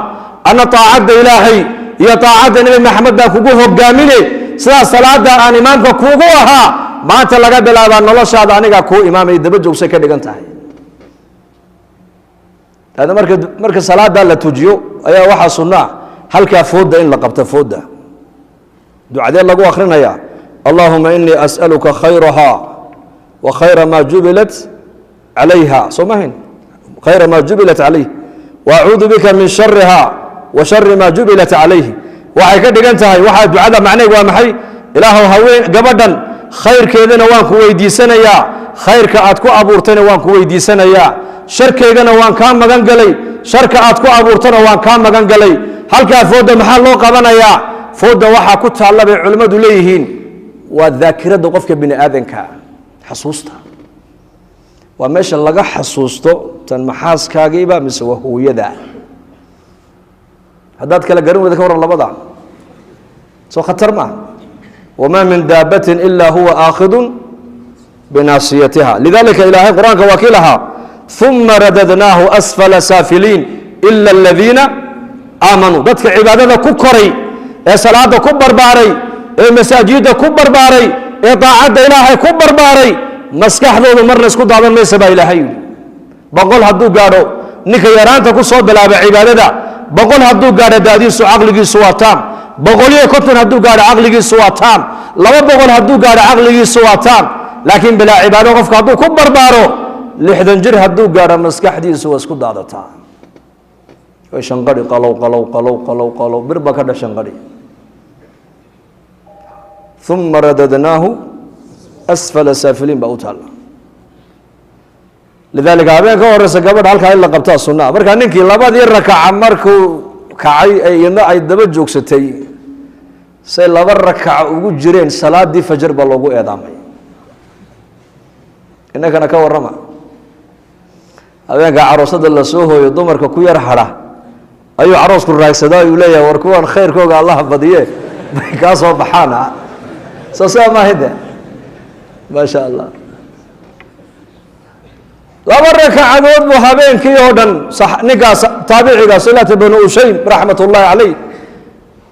ana taacadda Ilaahay iyo taacadda Nebi Maxamed baan kugu hogaamine. Sidaas salaada aan imaamka kuugu ahaa, maanta laga bilaabaa noloshaada anigaa kuu imaamay, daba joogsay ka dhigan tahay. Hada marka salaadaa la tujiyo ayaa waxaa sunno ah halkaa fooda in la qabto. Fooda ducadee lagu akrinaya? Allahuma inii as'aluka khayraha wa khayra ma jubilat calayha, soo mahayn? Khayra ma jubilat calayh, wa acuudu bika min shariha wa shari ma jubilat calayh. Waxay ka dhigan tahay, waxaa ducada macneeg waa maxay? Ilaahow, haween gabadhan khayrkeedana waan ku weydiisanayaa, khayrka aad ku abuurtayna waan ku weydiisanayaa, sharkeygana waan kaa magan galay, sharka aad ku abuurtana waan kaa magan galay. Halkaa fooda maxaa loo qabanayaa? Fooda waxaa ku taalla bay culimmadu leeyihiin waa daakiradda qofka bini aadanka, xasuusta. Waa meesha laga xasuusto tan maxaaskaagiiba mise waa hooyada. Haddaad kala garan weyda, ka warran labada? Soo khatar maaha? Wamaa min daabatin ilaa huwa aakhidun binaasiyatiha. Lidalika Ilaahay Qur-aanka waa kii lahaa: uma radadnaahu asfala saafiliin ila aladiina aamanuu. Dadka cibaadada ku koray, ee salaada ku barbaaray, ee masaajidda ku barbaaray, ee daacadda Ilaahay ku barbaaray, maskaxdoodu marna isku daadan maysa baa Ilaahay yidhi. 100 hadduu gaadho ninka yaraanta ku soo bilaaba cibaadada, 100 hadduu gaadho daadiisu caqligiisu waa taam, 150 hadduu gaadho caqligiisu waa taam, 200 hadduu gaadho caqligiisu waa taam. Laakiin bilaa cibaado qofka hadduu ku barbaaro, 60 jir hadduu gaadho maskaxdiisu waa isku daadataa, way shanqadhi, qalow qalow qalow qalow qalow, bir baa ka dhex shanqadhi. Uma radadnaahu asfala saafiliin baa u taalla. Lidalika habeen ka horeysa gabadha halkaa in la qabtaa sunaa. Markaa ninkii labadii rakaca markuu kacay ee iyadna ay daba joogsatay, say laba rakaca ugu jireen, salaadii fajar baa loogu eedaamay. Innakana ka warrama, habeenka caroosada lasoo hooyo, dumarka ku yar hadha ayuu caroosku raagsadaa, ayuu leeyahay: war kuwan khayrkooga Allaha badiye, bay kaa soo baxaan. Soo sidaa maahide? Maa sha Allah, laba rakacadood buu habeenkii oo dhan ninkaas taabiciga Silata bnu Ushaym raxmat ullahi caleyh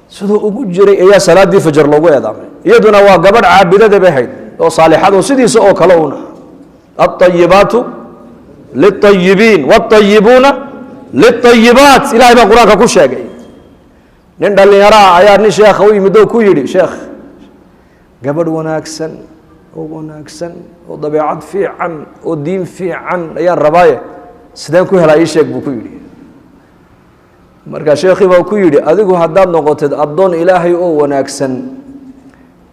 siduu ugu jiray ayaa salaadii fajar loogu eedaamay. Iyaduna waa gabadh caabidada bay hayd oo saalixad oo sidiisa oo kale una. Alطayibaatu liلطayibiin wاطayibuuna liلطayibaat, Ilahay baa Qur-aanka ku sheegay. Nin dhalinyaro ah ayaa nin sheekha u yimid oo ku yidhi: sheekh, gabadh wanaagsan oo wanaagsan oo dabeecad fiican oo diin fiican ayaan rabaaye, sideen ku helaa? Ii sheeg, buu ku yidhi. Marka sheekhii baa ku yidhi: adigu haddaad noqotid addoon Ilaahay oo wanaagsan,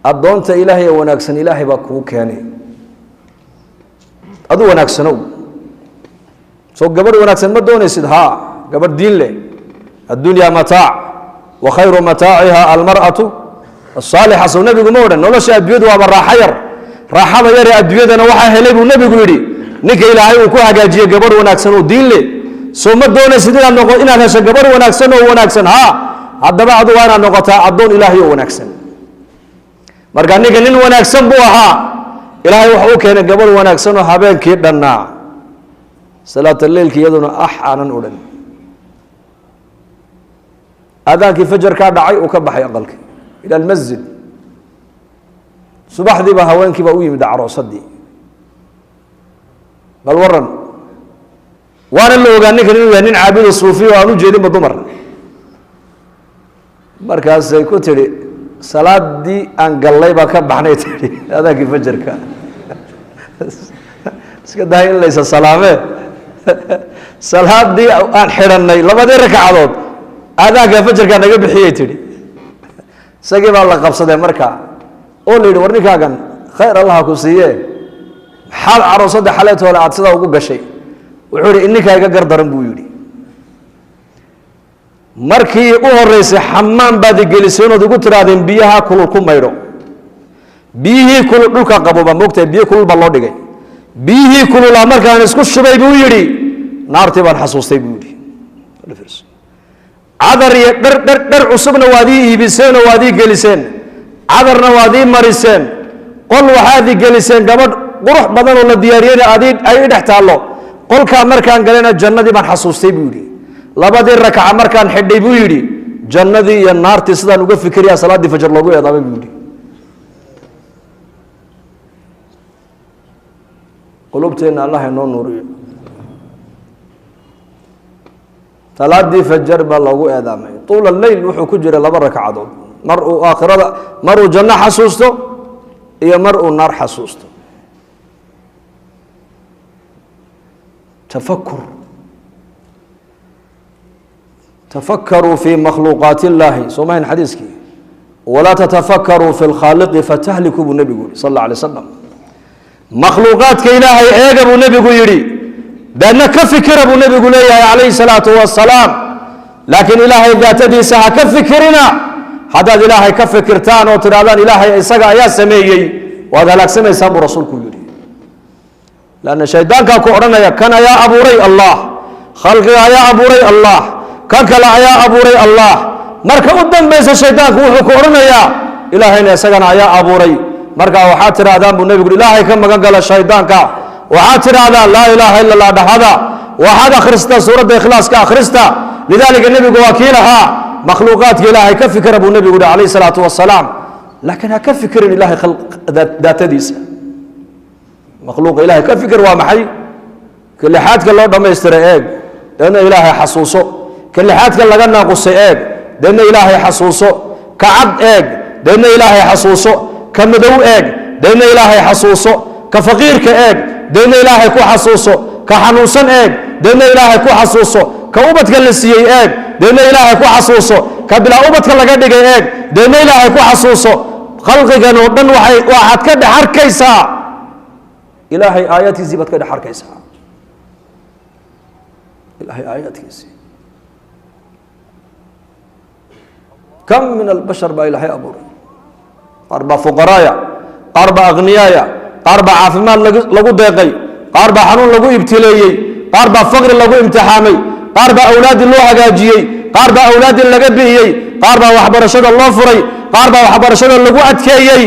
addoonta Ilaahay oo wanaagsan Ilaahay baa kuu keenay. Adu wanaagsanow. Soo gabadh wanaagsan ma doonaysid? Haa, gabadh diin leh. Addunya mataac wa khayru mataaciha almar'atu asaalixa, sow nebigu ma odhan? Nolosha adduunyadu waaba raaxo yar, raaxada yar ee adduunyadana waxaa helay buu nebigu yidhi ninka Ilaahay uu ku hagaajiyey gabadh wanaagsan oo diin leh. Soo ma doonaysid inaad noqo, inaad hesho gabadh wanaagsan oo wanaagsan? Haa. Haddaba adu waa inaad noqotaa addoon Ilaahay oo wanaagsan. Marka ninka nin wanaagsan buu ahaa, Ilaahay wuxuu u keenay gabadh wanaagsan oo habeenkii dhannaa salaata leilka iyaduna ax aanan odhan. Aadaankii fajarkaa dhacay, uu ka baxay aqalkii ila almasjid. Subaxdiiba haweenkii baa u yimid caroosadii: bal waran. Waana la ogaa ninkan inuu yahay nin caabido suufiya oo aan u jeedinba dumar. Markaasay ku tidhi: salaadii aan gallay baa ka baxnay, tidhi, aadaankii fajarka. Iska dahay in laysa salaamee, salaadii aan xidhannay labadii ragcadood aadaanka fajarkaa naga bixiyay, tidhi. Isagii baa la qabsaday marka oo la yidhi: war ninkaagan khayr Allaha ku siiye, maxaad caroosadda xaleetoole aada sidaa ugu gashay? Wuxuu yihi: ninkaa iga gar daran, buu yidhi. Markii u horeysay xamaam baad igeliseen ood igu tidhaahdeen biyaha kulul ku maydho. Biyihii kulul dhulka qaboba moogtahay, biyo kulul baa loo dhigay. Biyihii kululaa markaan isku shubay, buu yidhi, naartii baan xasuustay, buu yidhi. Cadar iyo dhar dhar dhar cusubna waad ii iibiseen oo waad ii geliseen, cadarna waad ii mariseen, qol waxaad ii geliseen gabadh qurux badan oo la diyaariyeyna aad ay i dhex taallo. Qolkaa markaan galayna jannadii baan xasuustay, buu yidhi. Labadii rakaca markaan xidhay buu yidhi, jannadii iyo naartii sidaan uga fikirayaa salaaddii fajar loogu eedaamay buu yidhi. Qulubteenna Allah inoo nuuriyo. Salaadii fajar baa loogu eedaamay. Tuula leyl wuxuu ku jiray 2 ragcadood, mar uu aakhirada, mar uu janno xasuusto iyo mar uu naar xasuusto. Tafakur, tafakkaruu fi makhluuqaati illaahi, soo mahayn xadiiskii? Walaa tatafakkaruu fi lkhaaliqi fatahliku buu nebigu yihi sal alla alay wasalam. Makhluuqaadka ilaahay eega buu nebigu yidhi, deedna ka fikira buu nebigu leeyahay calayhi salaatu wasalaam. Laakiin ilaahay daatadiisa ha ka fikirina. Haddaad ilaahay ka fikirtaan oo tidhahdaan ilaahay isaga ayaa sameeyey, waad halaagsamaysaan buu rasuulku yidhi. Lanna shaydaankaa ku odhanaya kan ayaa abuuray Allah, khalqiga ayaa abuuray Allah, kan kale ayaa abuuray Allah. Marka u dambaysa shaydaanku wuxuu ku odhanayaa ilaahayna isagana ayaa abuuray. Marka waxaad tidhaahdaan buu nebigu, ilaahay ka magan gala shaydaanka. Waxaad tidhaahdaan laa ilaaha illa allah dhahada, waxaad akhristaa suuradda ikhlaaska akhrista. Lidaalika nebigu waa kii lahaa makhluuqaadka ilaahay ka fikira buu nebigu yihi calayhi salaatu wasalaam. Laakiin ha ka fikirin ilaahay daatadiisa. Makhluuqa ilaahay ka fikir waa maxay? Ka lixaadka loo dhammaystiray eeg, deedna ilaahay xasuuso. Ka lixaadka laga naaqusay eeg, deedna ilaahay xasuuso. Ka cad eeg, deedna ilaahay xasuuso. Ka madow eeg, deedna ilaahay xasuuso. Ka faqiirka eeg, deedna ilaahay ku xasuuso. Ka xanuunsan eeg, deedna ilaahay ku xasuuso. Ka ubadka la siiyey eeg, deedna ilaahay ku xasuuso. Ka bilaa ubadka laga dhigay eeg, deedna ilaahay ku xasuuso. Khalqigan oo dhan waxaad ka dhex arkaysaa ilaahay aayaadkiisii baad ka dhex arkaysaa, ilaahay aayaadkiisii. Kam min albashar baa ilaahay abuuray. Qaar baa fuqaraaya, qaar baa akhniyaaya, qaar baa caafimaad lagu deeqay, qaar baa xanuun lagu ibtileeyey, qaar baa faqri lagu imtixaamay, qaar baa awlaaddii loo hagaajiyey, qaar baa awlaaddii laga bi'iyey, qaar baa waxbarashada loo furay, qaar baa waxbarashada lagu adkeeyey,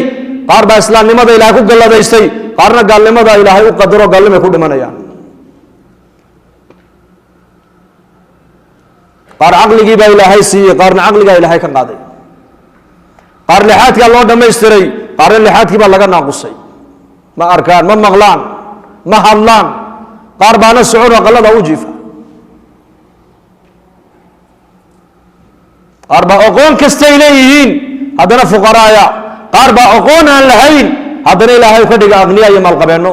qaar baa islaamnimada ilaahay ku galladaystay, qaarna gaalnimada ilaahay u qadaro, gaalnimay ku dhimanayaan. Qaar caqligii baa ilaahay siiyey, qaarna caqligaa ilaahay ka qaaday. Qaar lixaadkaa loo dhammaystiray, qaarna lixaadkii baa laga naaqusay. Ma arkaan, ma maqlaan, ma hadlaan, qaar baana socon aqalada u jiifa. Qaar baa aqoon kastay leeyihiin haddana fuqaraaya, qaar baa aqoon aan lahayn haddana ilaahay ka dhiga aqniya iyo maalqabeenno.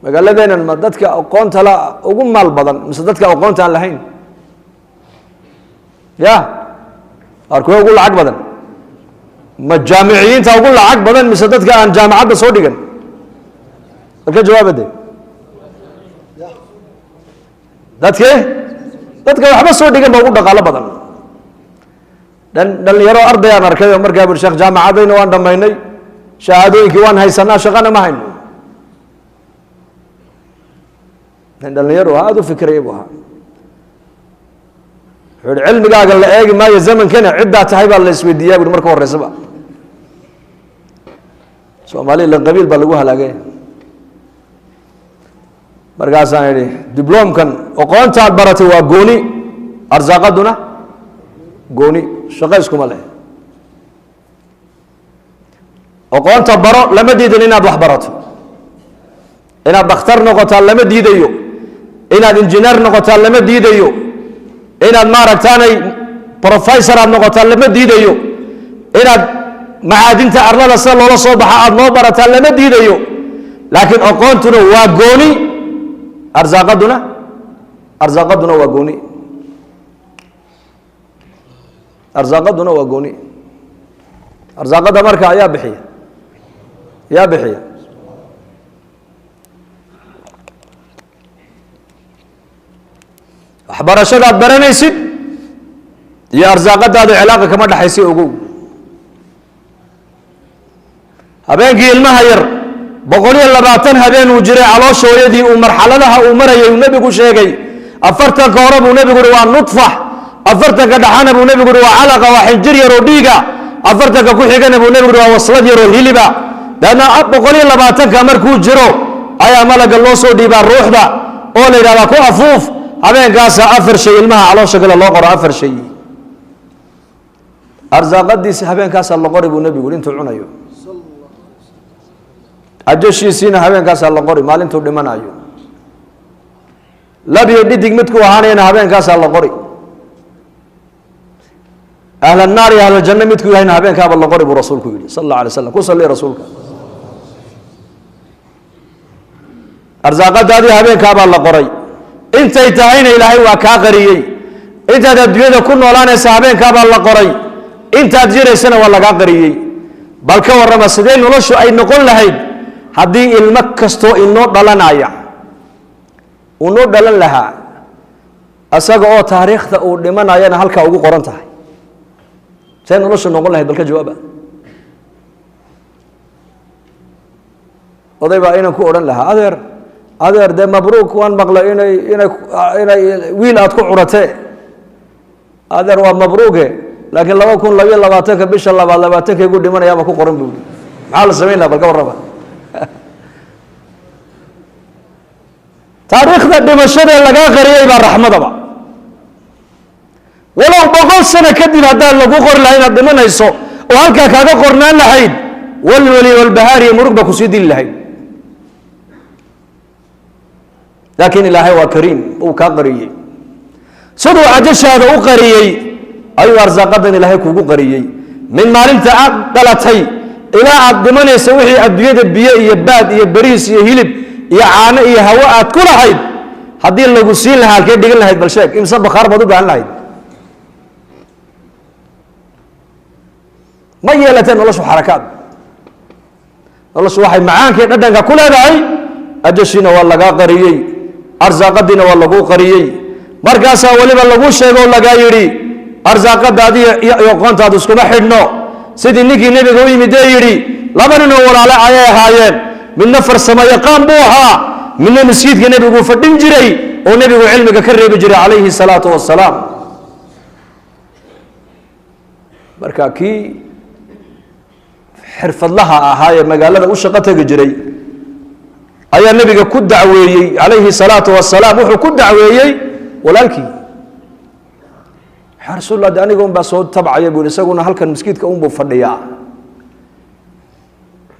Magaaladeennan ma dadka aqoonta la ugu maal badan mise dadka aqoonta aan lahayn? Ya qaar kuwa ugu lacag badan ma jaamiciyiinta ugu lacag badan mise dadka aan jaamacadda soo dhigan? Halka jawaabade dadke dadka waxba soo dhigan ba ugu dhaqaalo badan. Dhalinyaro arday aan arkay oo markaa buri sheekh jaamacadayna waan dhammaynay, shahaadooyinkii waan haysanaa, shaqana ma hayno. Dhalinyaro aada u fikiraya buu ahaa. Wuxuu yihi cilmigaaga la eegi maayo zamankana, ciddaa tahay baa la isweydiiyaa buri marka horeysaba. Soomaaliya la qabiil baa lagu halaagay. Markaasaan idhi dibloomkan aqoontaad baratay waa gooni, arsaaqaduna gooni, shaqo iskuma leh. Aqoonta baro lama diidan inaad wax barato, inaad dhakhtar noqotaa lama diidayo, inaad injineer noqotaa lama diidayo, inaad maaragtaanay professor aad noqotaa lama diidayo, inaad macaadinta arlada sida loola soo baxa aad noo barataa lama diidayo. Laakiin aqoontuna waa gooni, arsaaqaduna waa gooni, arsaaqaduna waa gooni. Arsaaqada marka ayaa bixiya, yaa bixiya. Waxbarashadaad baranaysid iyo arsaaqadaada cilaaqa kama dhexaysa ogow. Habeenkii ilmaha yar 120 habeen uu jiray caloosha hooyadii uu marxaladaha uu marayay uu nebigu sheegay. 40ka hore buu nebigu yihi waa nudfax, 40ka dhaxana buu nebigu yihi waa calaqa, waa xinjir yaroo dhiiga, 40ka ku xigana buu nebigu yihi waa waslad yaroo hiliba. Dabeedna 120ka markuu jiro ayaa malaga loo soo dhiibaa ruuxda oo la yidhahdaa ku afuuf. Habeenkaasa 4 shay ilmaha caloosha gala loo qoro, 4 shay. Arsaaqadiisa habeenkaasaa la qori buu nebigu yidhi intuu cunayo. Ajashiisiina habeenkaasaa la qori maalintuu dhimanayo. Labiyo dhidig midkuu ahaanayana habeenkaasaa la qori. Ahla naar iyo ahlaljanno midkuu yahayna habeenkaaba la qori buu rasuulku yidhi sal allahu alay slam. Ku salli rasuulka. Arsaaqadaadii habeenkaabaa la qoray, intay tahayna ilaahay waa kaa qariyey. Intaad adduunyada ku noolaanaysa habeenkaabaa la qoray, intaad jiraysana waa lagaa qariyey. Bal ka warrama sidee noloshu ay noqon lahayd haddii ilmo kastoo inoo dhalanaya uu noo dhalan lahaa isaga oo taariikhda uu dhimanayana halkaa ugu qoran tahay? See noloshu noqon lahayd? Bal ka jawaaba. Oday baa inan ku odhan lahaa, adeer, adeer, dee mabruuk, waan maqlay inay wiil aad ku curatee, adeer waa mabruuke, laakiin 2022-ka bisha labaad 20-kaygu dhimanayaaba ku qoran bu yidhi. Maxaa la samayn laha? Bal ka warrama. Taariikhda dhimashadee lagaa qariyey baa raxmadaba. Walow 100 sano kadib haddaan lagu qori lahay inaad dhimanayso oo halkaa kaaga qornaan lahayd, walwali walbahaari murug baa kusii dili lahayd. Laakiin ilaahay waa kariim, uu kaa qariyey. Siduu ajashaada u qariyey ayuu arsaaqadan ilaahay kugu qariyey. Min maalinta aad dhalatay ilaa aad dhimanaysa, wixii adduunyada biyo iyo baad iyo bariis iyo hilib iyo caano iyo hawo aad ku lahayd haddii lagu siin lahaa, halkee dhigan lahayd? Bal sheeg, imse bakhaar baad u baahan lahayd? Ma yeelateen noloshu xarakaad. Noloshu waxay macaankii dhadhanka ku leedahay ajashiina waa lagaa qariyey, arsaaqadiina waa laguu qariyey. Markaasaa weliba lagu sheego o lagaa yidhi arsaaqadaadi iyo aqoontaadu iskuma xidhno. Sidii ninkii nebiga u yimid ee yidhi, laba ninoo walaale ayay ahaayeen, midna farsamo yaqaan buu ahaa, midna masjidka nebiguu fadhin jiray oo nebigu cilmiga ka reebi jiray calayhi salaatu wasalaam. Marka kii xirfadlaha ahaa ee magaalada u shaqo tegi jiray ayaa nebiga ku dacweeyey calayhi salaatu wasalaam. Wuxuu ku dacweeyey walaalkii: yaa rasuul Allah, de aniga un baa soo tabcaya bu yidhi, isaguna halkan maskiidka unbuu fadhiyaa.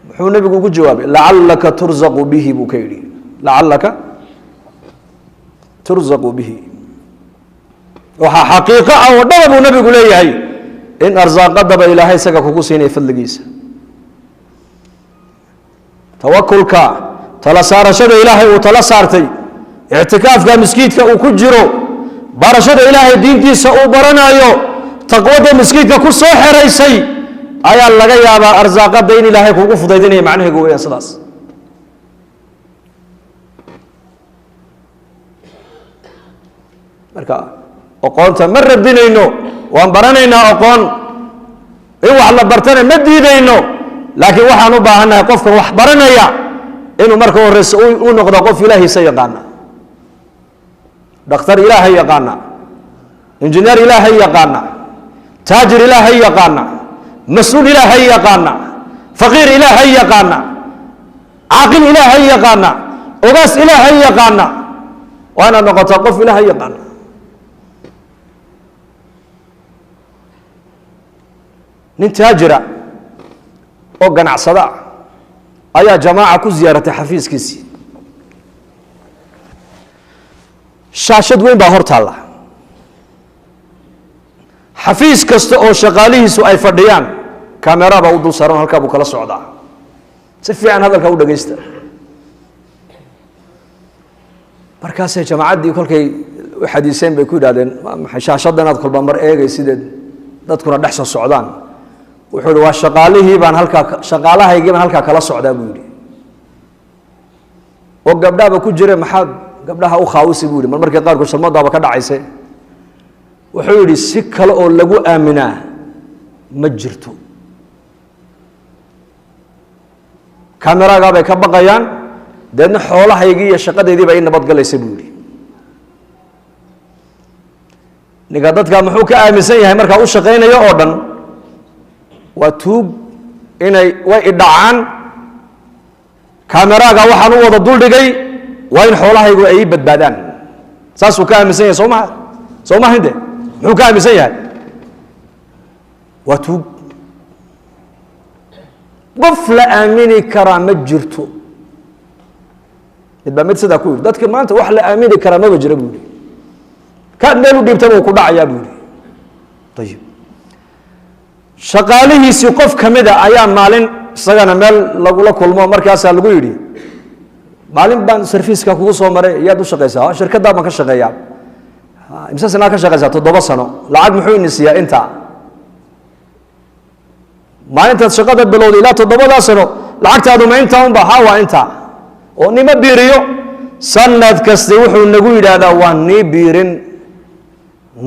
Muxuu nebigu ugu jawaabay? Lacallaka turzaqu bihi buu ka yidhi, lacallaka turzaqu bihi. Waxaa xaqiiqo ah oo dhaba buu nebigu leeyahay in arsaaqadaba ilaahay isaga kugu siinaya fadligiisa. Tawakulka, tala saarashada ilaahay uu tala saartay, ictikaafka miskiidka uu ku jiro, barashada ilaahay diintiisa uu baranayo, taqwada miskiidka ku soo xeraysay ayaa laga yaabaa arsaaqada in ilaahay kugu fudaydinaya. Macnaheegu weyaan sidaas. Marka oqoonta ma radinayno, waan baranaynaa oqoon, in wax la bartana ma diidayno, laakiin waxaan u baahannahay qofkan wax baranaya inuu marka horeyse u noqdo qof ilaahiisa yaqaana, dhakhtar ilaahay yaqaana, injineer ilaahay yaqaana, taajir ilaahay yaqaana, mas-uul ilaahay yaqaana, faqiir ilaahay yaqaana, caaqil ilaahay yaqaana, ogaas ilaahay yaqaana. Waa inaad noqotaa qof ilaahay yaqaana. Nin taajira oo ganacsada ah ayaa jamaaca ku ziyaaratay xafiiskiisii. Shaashad weyn baa hor taalla. Xafiis kasta oo shaqaalihiisu ay fadhiyaan kamera baa u dul saaran, halkaa buu kala socdaa. Si fiican hadalkaa u dhegeysta. Markaasay jamaacaddii kolkay u xadiiseen bay ku yidhahdeen, waa maxay shaashaddan aad kolba mar eegay sideed dadkuna dhex soo socdaan? Wuxuu yidhi, waa shaqaalihii baan halkaa, shaqaalahaygii baan halkaa kala socdaa buu yidhi. Oo gabdhahaba ku jire, maxaad gabdhaha u khaawisi buu yidhi? Mar markii qaarkood shalmadaaba ka dhacayse. Wuxuu yidhi, si kale oo lagu aaminaa ma jirto, kameragaa bay ka baqayaan, deedna xoolahaygii iyo shaqadeydii baa ii nabadgalaysa buu yidhi. Ninka dadka muxuu ka aaminsan yahay markaa u shaqaynayo oo dhan waa tuug, inay way idhacaan, kameraaga waxaan u wada duldhigay waa in xoolahaygu ay ii badbaadaan. Saasuu ka aaminsan yahay, soo maha? Soo maha inte muxuu ka aaminsan yahay? Waa tuug. Qof la aamini karaa ma jirto. Mid baa mid sidaa ku yidhi, dadka maanta wax la aamini karaa maba jira buu yihi. Kaad meel u dhiibtaba uu ku dhacayaa buu yihi. Ayib, shaqaalihiisii qof ka mida ayaa maalin isagana meel lagula kulmo, markaasaa lagu yidhi, maalin baan sarfiiska kugu soo maray, yaad u shaqaysaa? Shirkaddaa baan ka shaqeeyaa. Imse sanaa ka shaqeysaa? 7 sano. Lacag muxuu ini siiyaa intaa? Maalintaad shaqada bilowday ilaa 7daa sano lacagtaadu ma intaa unba? Ha, waa intaa. Oo nima biiriyo? Sanad kasti wuxuu nagu yidhaahdaa waa nii biirin,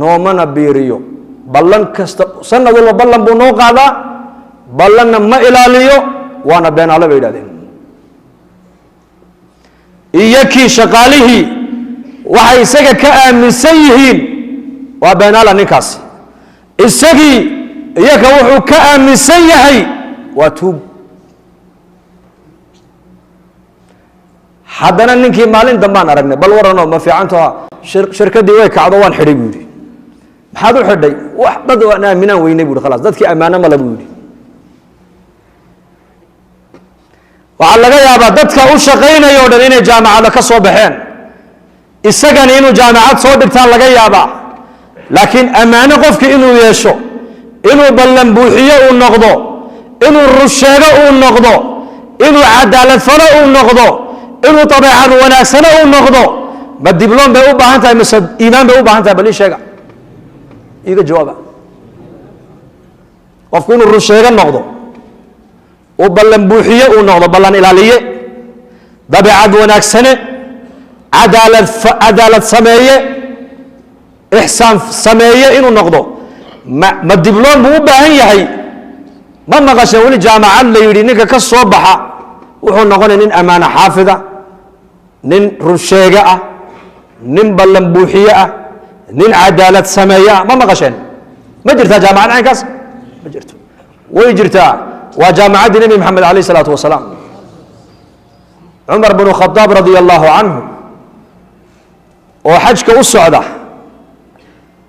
noomana biiriyo. Ballan kasta, sanad walba ballan buu noo qaadaa, ballanna ma ilaaliyo, waana beenaale, bay yidhahdeen. Iyo kii shaqaalihii waxay isaga ka aaminsan yihiin waa beenaala ninkaasi, isagii iyaka wuxuu ka aaminsan yahay waa tuug. Haddana ninkii maalin dambaan aragnay, bal waranoo ma fiicanto, shirkaddii way kacdo, waan xidhay buu yidhi. Maxaad u xidhay? Wax dad waan aaminaan weynay bu yidhi, khalaas dadkii ammaano male buu yidhi. Waxaa laga yaabaa dadka u shaqaynaya o dhan inay jaamacada ka soo baxeen, isagani inuu jaamacad soo dhigtaan laga yaabaa, laakiin ammaano qofki inuu yeesho, inuu ballan buuxiyo uu noqdo, inuu rusheego uu noqdo, inuu cadaalad falo uu noqdo, inuu dabeecad wanaagsano uu noqdo, ma dibloom bay u baahan tahay mise iimaan bay u baahan tahay? Bal ii sheega, iiga jawaaba. Qofku inuu rusheego noqdo, uu ballan buuxiye uu noqdo, ballan ilaaliye, dabeecad wanaagsane, cadaalad sameeye, ixsaan sameeye inuu noqdo, ma dibloom buu u baahan yahay? Ma maqasheen weli jaamacad la yidhi ninka ka soo baxa wuxuu noqonaya nin ammaano xaafida, nin runsheege ah, nin ballan buuxiye ah, nin cadaalad sameeye ah? Ma maqasheen? Ma jirtaa jaamacad caynkaas? Ma jirto. Way jirtaa, waa jaamacaddii Nebi Maxamed alayh isalaatu wasalaam. Cumar bnu Khadaab radia allahu canhu oo xajka u socda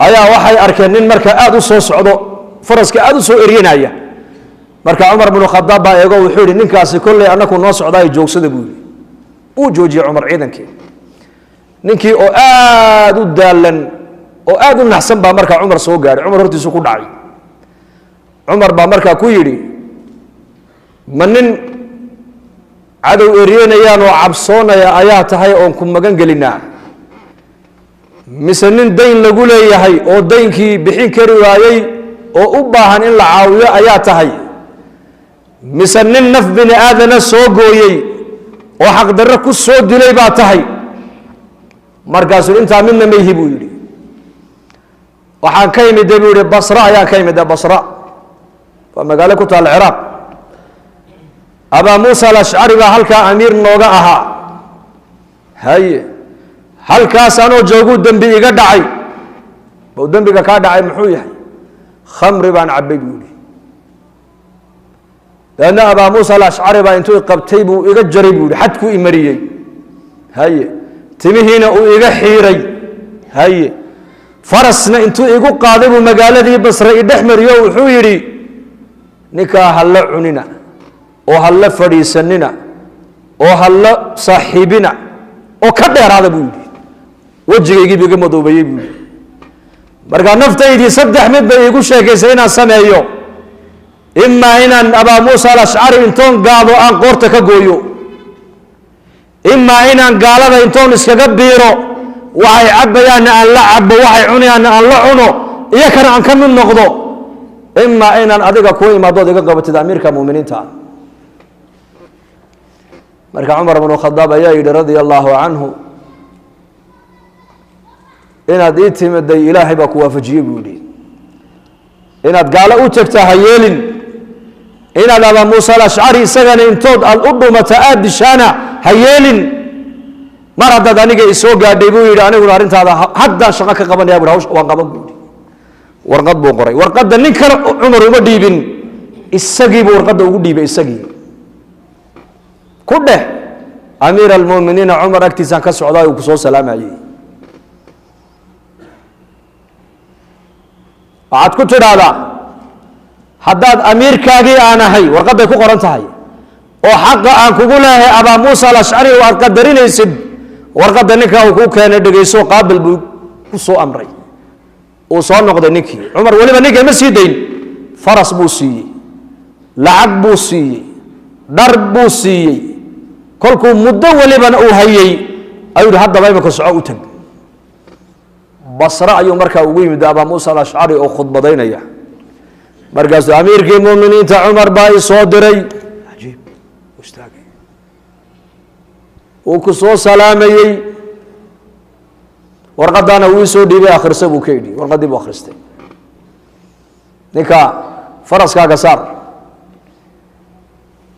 ayaa waxay arkeen nin marka aada u soo socdo, faraska aada u soo eryanaya. Marka Cumar bnu Khadaab baa eego, wuxuu yihi, ninkaasi kolley annaku noo socdaayo, joogsada buu yihi. Uu joojiyey Cumar ciidankii. Ninkii oo aada u daalan oo aada u naxsan baa markaa Cumar soo gaadhay. Cumar hortiisu ku dhacay. Cumar baa markaa ku yidhi, ma nin cadow eryanayaan oo cabsoonaya ayaa tahay oon ku magan gelinaa, mise nin dayn lagu leeyahay oo daynkii bixin kari waayey oo u baahan in la caawiyo ayaa tahay, mise nin naf bini aadana soo gooyey oo xaqdarro ku soo dilay baa tahay? Markaasuu intaa midna mayhi buu yidhi. Waxaan ka imide buu yihi Basra ayaan ka imide. Basra waa magaalo ku taalla Ciraaq. Abaa Muusa Alashcari baa halkaa amiir nooga ahaa. Haye, halkaas anoo jooguu dembi iga dhacay. Bau dembiga kaa dhacay muxuu yahay? Khamri baan cabbay buu yihi. Dabeedna Abaa Muusa Alashcari baa intuu qabtay buu iga jaray buu yihi, xadkuu imariyey. Haye, timihiina uu iga xiiray. Haye, farasna intuu igu qaaday buu magaaladii Basre idhex mariyo, wuxuu yidhi, ninkaa ha la cunina oo ha la fadhiisanina oo ha la saaxiibina oo ka dheeraada buu yidhi. Wejigaygiibu iga madoobeeyey buu yidhi. Markaa naftaydii saddex mid bay iigu sheekaysay inaan sameeyo: imaa inaan Abaa Muusa Alashcari intoon gaado aan qoorta ka gooyo, imaa inaan gaalada intoon iskaga biiro, waxay cabbayaanna aan la cabo, waxay cunayaanna aan la cuno, iyo kana aan ka mid noqdo, imaa inaan adiga kuu imaadood iga qabatid amiirka muminiinta. Marka Cumar bnu Khadaab ayaa yidhi radia allahu canhu, inaad ii timiday Ilaahay baa ku waafajiyey buu yidhi. Inaad gaalo u tagtaa ha yeelin, inaad Abaa Muusa Alashcari isagana intood aad u dhumata aada dishaana ha yeelin. Mar haddaad aniga isoo gaadhay buu yidhi, aniguna arrintaada haddaan shaqo ka qabanaya bu hawsha waan qaban buu yidhi. Warqad buu qoray. Warqadda nin kale Cumar uma dhiibin, isagiibuu warqadda ugu dhiibay. Isagii ku dheh, amiir almu'miniina Cumar agtiisaan ka socdaa, uu ku soo salaamayey. Waxaad ku tidhaahdaa haddaad amiirkaagii aan ahay, warqadday ku qoran tahay oo xaqa aan kugu leeyahay Abaa Muusa Alashcari oo aad qadarinaysid, warqadda ninkaa uu kuu keenay dhegayso, qaabil buu ku soo amray. Uu soo noqday ninkii. Cumar weliba ninka ma sii dayn, faras buu siiyey, lacag buu siiyey, dhar buu siiyey. Kolkuu muddo welibana uu hayey ayuu yihi, haddaba imika soco, u tag Basre. Ayuu markaa ugu yimid Abaa Muusa Alashcari oo khudbadaynaya. Markaasuu, amiirkii muminiinta Cumar baa i soo diray. Ajiib, istaagay, uu ku soo salaamayey, warqadaana wuu soo dhiibay, akhrisa buu ka yidhi. Warqaddii buu akhristay. Ninka faraskaaga saar,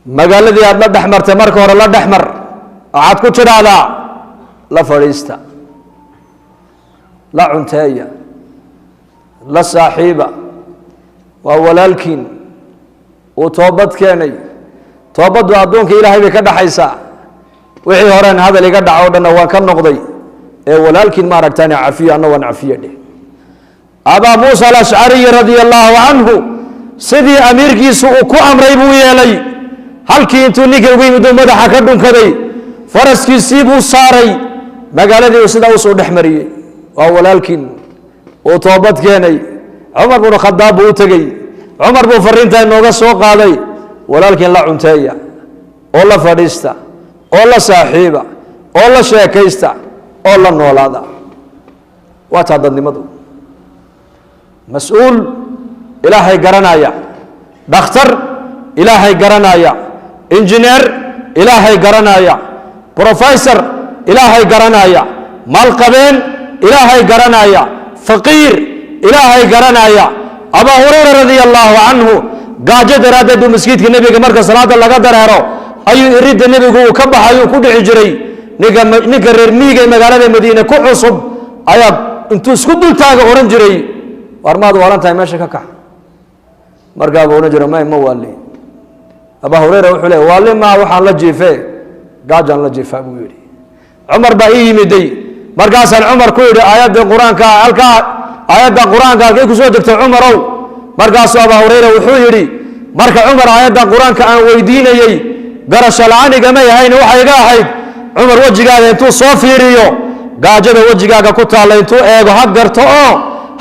magaaladii aada la dhex martay marka hore la dhex mar, waxaad ku tidhaahdaa la fadhiista, la cunteeya, la saaxiiba, waa walaalkiin, uu toobad keenay. Toobaddu addoonka Ilaahay bay ka dhaxaysaa. Wixii horeen hadal iga dhaco o dhanna waan ka noqday, ee walaalkiin ma aragtaan, cafiyo, anna waan cafiye dheh. Abaa Muusa Alashcariyi radia allahu canhu sidii amiirkiisu uu ku amray buu yeelay. Halkii intuu ninkii ugu yimid uu madaxa ka dhunkaday, faraskiisii buu saaray, magaaladii uu sidaa usoo dhex mariyey. Waa walaalkiin, uu toobad keenay. Cumar bnu Khadaab buu u tegey, Cumar buu fariintaa inooga soo qaaday: walaalkiin la cunteeya oo la fadhiista oo la saaxiiba oo la sheekaysta oo la noolaada. Waa taa dadnimadu. Mas-uul Ilaahay garanaya, dhakhtar Ilaahay garanaya, injineer Ilaahay garanaya, professor Ilaahay garanaya, maalqabeen Ilaahay garanaya, faqiir Ilaahay garanaya. Abaa Hurayra radia allahu canhu gaajo daraaddeed buu maskiidka Nebiga marka salaada laga dareero ayuu iridda Nebigu uu ka baxayuu ku dhici jiray. Ninka reer miyiga ee magaalada Madiine ku cusub ayaa intuu isku dultaaga odhan jiray, war maad waalan tahay? Meesha ka kax. Markaa buu odhan jiray, may, ma waali. Abaa Hurayra wuxuu leey, waali maa, waxaan la jiife gaajaan la jiifaa, buu yidhi. Cumar baa ii yimiday, markaasaan Cumar ku yidhi, aayadda Qur-aanka halkaa, aayadda Qur-aanka halkay kusoo degtay, Cumarow? Markaasuu Abaa Hurayra wuxuu yidhi, marka Cumar aayadda Qur-aanka aan weydiinayey garasho la-aan igamay ahayn, waxay iga ahayd Cumar wejigaaga intuu soo fiiriyo, gaajada wejigaaga ku taalla intuu eego, ha garto oo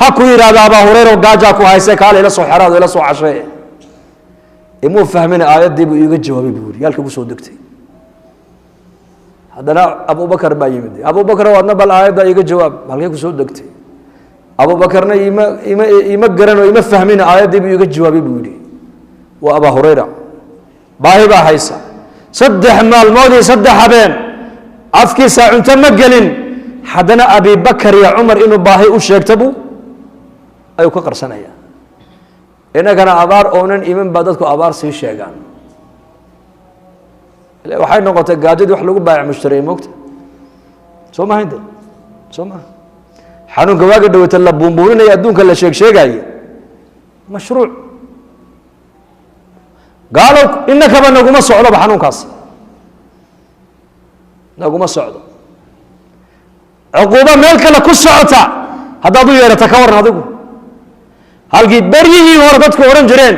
ha ku yidhahdo, Abaa Hurayra, gaajaa ku hayse, kaale ila soo xeraado, ila soo cashee. Imuu fahmina, aayaddii buu iiga jawaabay, buu yidhi, halka kusoo degtay. Haddana Abubakar baa yimid. Abubakar, adna bal aayadda iiga jawaab, halkay kusoo degtay? Abubakarna ima garan oo ima fahmina, aayaddii buu iiga jawaabay, buu yidhi. Waa Abaa Hurayra, baahi baa haysa, 3 maalmood iyo 3 habeen afkiisa cunto ma gelin. Haddana Abibakar iyo Cumar inuu baahi u sheegto buu ayuu ka qarsanaya. Innagana abaar oonan iman baa dadku abaar sii sheegaan. Waxay noqotay gaajadii wax lagu baayac mushtariyey, moogta soo maha inte soo maha? Xanuunka waaga dhawata la buunbuuninaya, adduunka la sheeg sheegaaye, mashruuc gaalow inakaba naguma socdoba, xanuunkaas naguma socdo. Cuquubo meel kale ku socota haddaad u yeedhata, ka waran adigu? Halkii beryihii hore dadku odhan jireen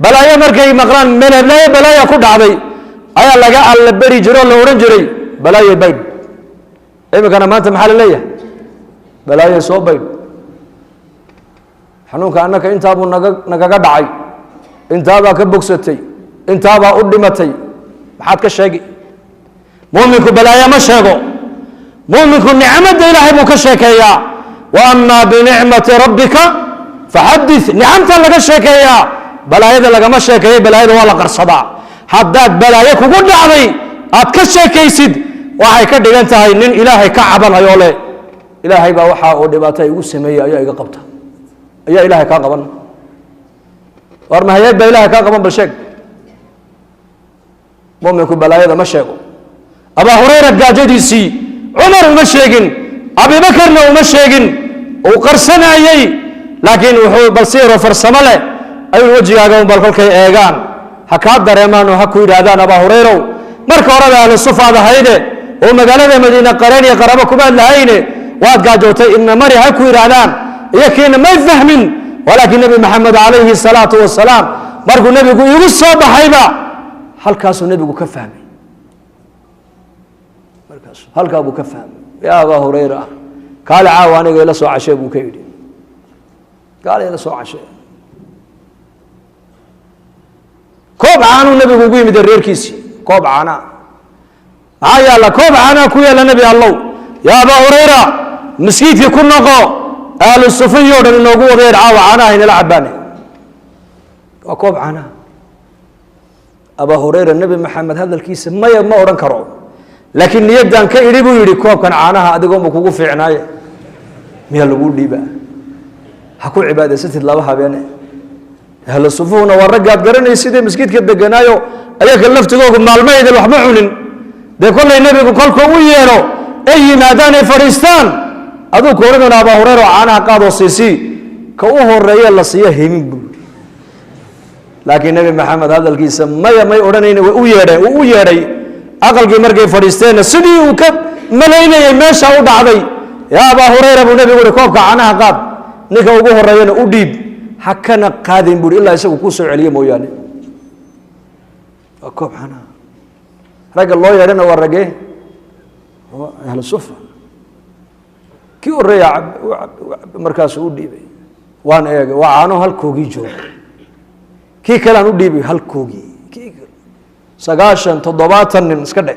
balaayo markay maqlaan, meel heblaayo balaaya ku dhacday, ayaa laga alla beri jiro oo la odhan jiray balaayo baydh. Iminkana maanta maxaa la leeyahay? Balaayo soo baydh. Xanuunka annaka intaabuu nagaga dhacay, intaabaa ka bogsatay, intaabaa u dhimatay, maxaad ka sheegi? Muuminku balaayo ma sheego, muuminku nicmadda Ilaahay buu ka sheekeeyaa. Wa amaa binicmati rabbika faxadith. Nicamta laga sheekeeyaa, balaayada lagama sheekeeyo. Balaayada waa la qarsadaa. Haddaad balaayo kugu dhacday aad ka sheekaysid, waxay ka dhigan tahay nin Ilaahay ka cabanayo leh, Ilaahay baa waxaa oo dhibaato igu sameeyey ayaa iga qabta. Ayaa Ilaahay kaa qaban? War mahayeed baa Ilahay kaa qaban? Bal sheeg. Muminku balaayada ma sheego. Abaa Hurayra gaajadiisii Cumar uma sheegin, Abibakarna uma sheegin, uu qarsanayey. Laakiin wuxuu balsiiro farsamo leh ayuu wejigaaga un bal kolkay eegaan ha kaa dareemaan oo ha ku yidhaahdaan, Abaa Hurayrow, marka horeba ahlu sufaad ahayde oo magaalada Madiine qareen iyo qarabo kumaad lahayne, waad gaajootay, ina mari, ha ku yidhaahdaan. Iyo kiina may fahmin Walaakiin Nebi Maxamed calayhi salaatu wasalaam markuu nebigu igu soo baxayba, halkaasuu nebigu ka fahmay. Markaasu halkaa buu ka fahmay. "Yaa Abaa Hurayra, kaale, caawa aniga ila soo cashee," buu ka yidhi. "Kaale, ila soo cashee." Koob caanuu nebigu ugu yimid reerkiisii. Koob caanaa maxaa yaalla? Koob caanaa ku yaalla. "Nebi Allow, yaa Abaa Hurayra, maskiidkii ku noqo, ahlu sufiyo dhan inoogu wadayeer, caawa caanaha inala cabaane." Waa koob caanaha. Abaa Hurayra Nebi Maxamed hadalkiisa maya ma odhan karo, laakiin niyaddan ka idhi buu yidhi, "Koobkan caanaha adigoonba kugu fiicnaaye, miyaa laguu dhiibaa? Ha ku cibaadaysatid laba habeene." Ahlu sufuhuna waa raggaad garanaysidee maskiidka deganaayo, ayaga laftigoogu maalmaydin waxma cunin. Dee kollay nebigu kolkuu u yeedho ay yimaadaan, ay fadhiistaan, aduu ku odhan doona, "Abaa Hureyra, caanaha qaadoo siisii." Ka u horeeye la siiyo himin buu yidhi. Laakiin Nebi Maxamed hadalkiisa maya may odhanayni, way u yeedheen. Uu u yeedhay aqalkii. Markay fadhiisteenna, sidii uu ka malaynayay meesha u dhacday. "Yaa Abaa Hureyra," buu nebigu uhi, "koobka caanaha qaad, ninka ugu horeeyana u dhiib, ha kana qaadin," buui, "ilaa isagu kuu soo celiye mooyaane." Waa koob caanaha. Ragga loo yeedhana waa ragee? Waa ahlu sufa. Kii horeeya cab u cab u cab, markaasuu u dhiibay. Waan eegay, waa caano halkoogii jooga. Kii kalean u dhiibay, halkoogii. Kii kale, 90, 70 nin iska dhe.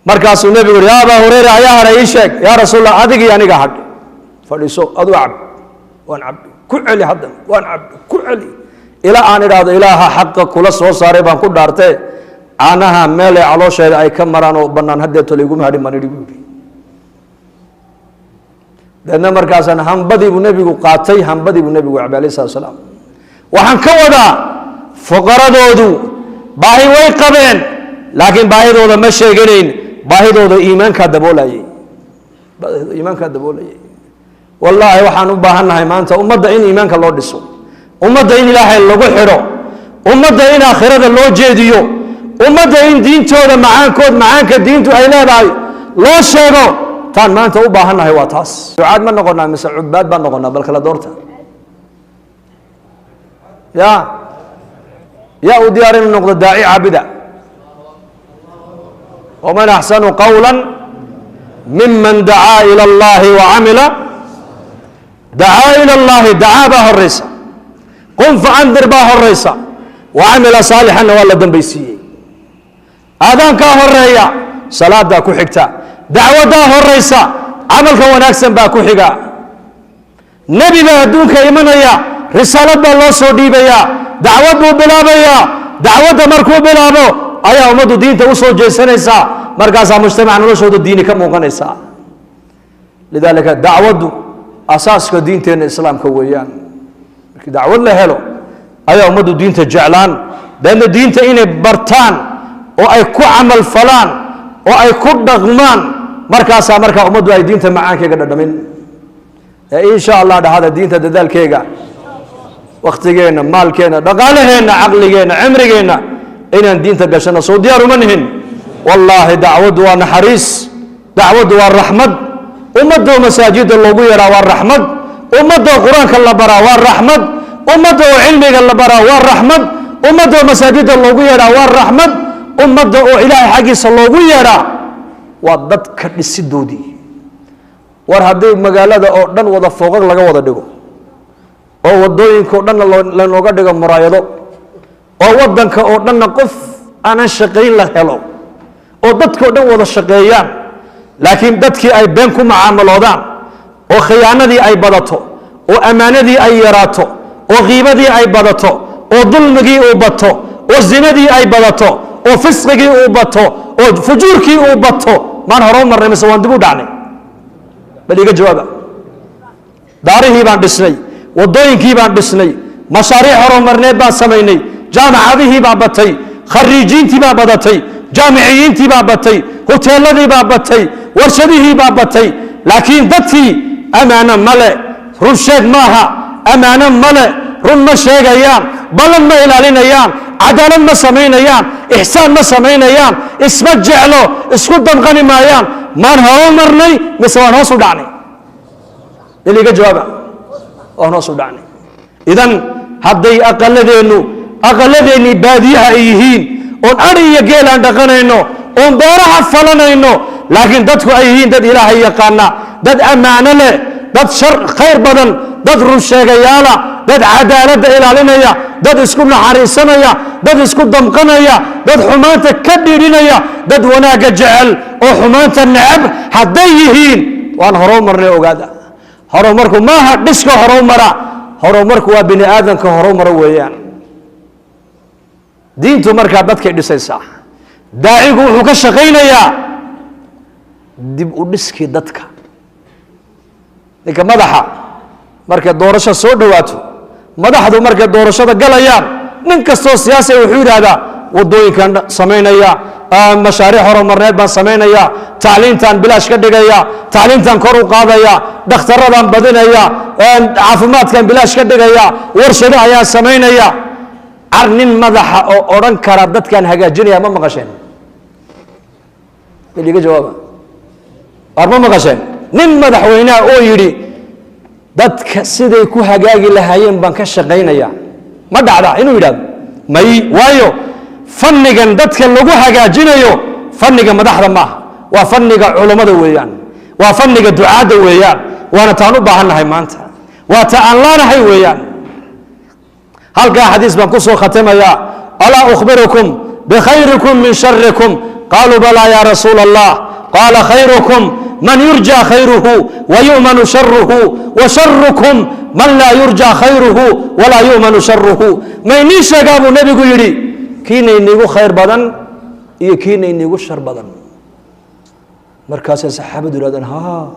Markaasuu nebigu yuri, "Yaa Abaa Hureyra, ayaa hadhay? Ii sheeg." "Yaa Rasuul Allah, adigii aniga hadh. Fadhiiso, aduu cab." "Waan cabbi." "Ku celi haddana." "Waan cabbi." "Ku celi." Ilaa aan idhaahdo, "Ilaaha xaqa kula soo saaray baan ku dhaartee, caanaha meelay caloosheeda ay ka maraan oo bannaan haddeeto layguma hadhin," baan idhi, buu yidhi. Deedna markaasaan hambadii buu nebigu qaatay, hambadii buu nebigu cabay alayh salatu salaam. Waxaan ka wadaa, fuqaradoodu baahi way qabeen, laakiin baahidooda ma sheeganayn. Baahidooda iimaankaa daboolayay, baahidooda iimaankaa daboolayay. Wallaahi, waxaan u baahan nahay maanta ummadda in iimaanka loo dhiso, ummadda in Ilaahay lagu xidho, ummadda in aakhirada loo jeediyo, ummadda in diintooda macaankood, macaanka diintu ay leedahay loo sheego. Taan maanta u baahan nahay waa taas. Ducaad ma noqonaa mise cubaad baan noqonaa? Bal kala doorta. Ya yaa u diyaar inuu noqdo daaci caabida? ومن أحسن قولا ممن دعا إلى الله وعمل. دعا إلى الله، dacaa baa horeysa, قم فأنذر baa horeysa, وعمل صالحا na waa la dambaysiiyey. Aadaankaa horeeya, salaadaa ku xigta. Dacwadaa horeysa, camalka wanaagsan baa ku xiga. Nebi baa adduunka imanaya, risaalad baa loo soo dhiibayaa, dacwad buu bilaabayaa. Dacwadda markuu bilaabo ayaa ummaddu diinta usoo jeesanaysaa, markaasaa mujtamaca noloshooda diini ka muuqanaysaa. لذلك dacwaddu asaaska diinteenna Islaamka weeyaan. Markii dacwad la helo ayaa ummaddu diinta jeclaan, deedna diinta inay bartaan oo ay ku camal falaan oo ay ku dhaqmaan. Markaasaa markaa ummaddu ay diinta macaankeega dhadhamin. Ee insha Allah dhahada, diinta dadaalkeega, waktigeenna, maalkeenna, dhaqaalaheenna, caqligeenna, cimrigeenna inaan diinta gashano, soo diyaar uma nihin? Wallaahi, dacwaddu waa naxariis, dacwaddu waa raxmad. Ummadoo masaajidda loogu yeedhaa waa raxmad. Ummadoo Qur-aanka la baraa waa raxmad. Ummadda oo cilmiga la baraa waa raxmad. Ummadda oo masaajidda loogu yeedhaa waa raxmad. Ummadda oo Ilaahay xaggiisa loogu yeedhaa waa dadka dhisidoodii. War haddii magaalada oo dhan wada fooqag laga wada dhigo, oo wadooyinka o dhanna lanooga dhigo muraayado, oo waddanka oo dhanna qof aanan shaqayn la helo, oo dadka o dhan wada shaqeeyaan, laakiin dadkii ay been ku macaamaloodaan, oo khiyaanadii ay badato, oo ammaanadii ay yaraato, oo qiibadii ay badato, oo dulmigii uu bato, oo zinadii ay badato, oo fisqigii uu bato, oo fujuurkii uu bato, maan hore u marnay mise waan dib u dhacnay? Bal iiga jawaaba. Daarihii baan dhisnay, wadooyinkii baan dhisnay, mashaariic horumarneed baan samaynay, jaamacadihii baa batay, khariijiintii baa badatay, jaamiciyiintii baa batay, huteeladii baa batay, warshadihii baa batay, laakiin dadkii ammaano male, run sheeg maaha, ammaano male, run ma sheegayaan, ballan ma ilaalinayaan, cadaalad ma samaynayaan, ixsaan ma samaynayaan, isma jeclo, isku damqani maayaan. Maan horu marnay mise waan hoos u dhacnay? Bal iiga jawaaba. Waan hoos u dhacnay. Idan hadday aqaladeennu aqaladeennii baadiyaha ay yihiin, oon adhi iyo geel aan dhaqanayno, oon beeraha falanayno, laakiin dadku ay yihiin dad Ilaahay yaqaana, dad ammaano leh, dad shar khayr badan, dad run sheegayaala, dad cadaaladda ilaalinaya, dad isku naxariisanaya, dad isku damqanaya, dad xumaanta ka dhiidhinaya, dad wanaagga jecel oo xumaanta necab hadday yihiin, waan horumarnay. Ogaada, horumarku maaha dhiska horumara, horumarku waa bini aadamka horumara weeyaan. Diintu markaa dadkay dhisaysaa. Daacigu wuxuu ka shaqaynayaa dib u dhiskii dadka. Ninka madaxa markay doorasho soo dhowaato, madaxdu markay doorashada galayaan, nin kastoo siyaasi wuxuu yidhaahdaa: "Waddooyinkan samaynaya, mashaariic horumarneed baan samaynaya, tacliintaan bilaash ka dhigaya, tacliintaan kor u qaadaya, dhakhtaradaan badinaya, caafimaadkan bilaash ka dhigaya, warshado ayaan samaynaya." Car nin madaxa oo odhan kara dadkaan hagaajinaya ma maqasheen? Mid iga jawaaba, war ma maqasheen nin madaxweynaha oo yidhi dadka siday ku hagaagi lahaayeen baan ka shaqaynaya? Ma dhacda inuu yidhahdo? May. Waayo, fannigan dadka lagu hagaajinayo fanniga madaxda maaha, waa fanniga culummada weeyaan, waa fanniga ducaadda weeyaan. Waana taan u baahannahay maanta, waa ta aan laanahay weeyaan. Halkaa xadiis baan kusoo khatimayaa. "Alaa ukhbirukum bikhayrikum min sharikum? Qaaluu balaa ya rasuula Allah. Qaala: khayrukum man yurja khayruhu wayu'manu sharuhu, washarukum man laa yurja khayruhu walaa yu'manu sharuhu." Ma inii sheegaa, buu nebigu yidhi, kiina iniigu khayr badan iyo kiina iniigu shar badan? Markaasay saxaabadu yidhahdeen: "Ha."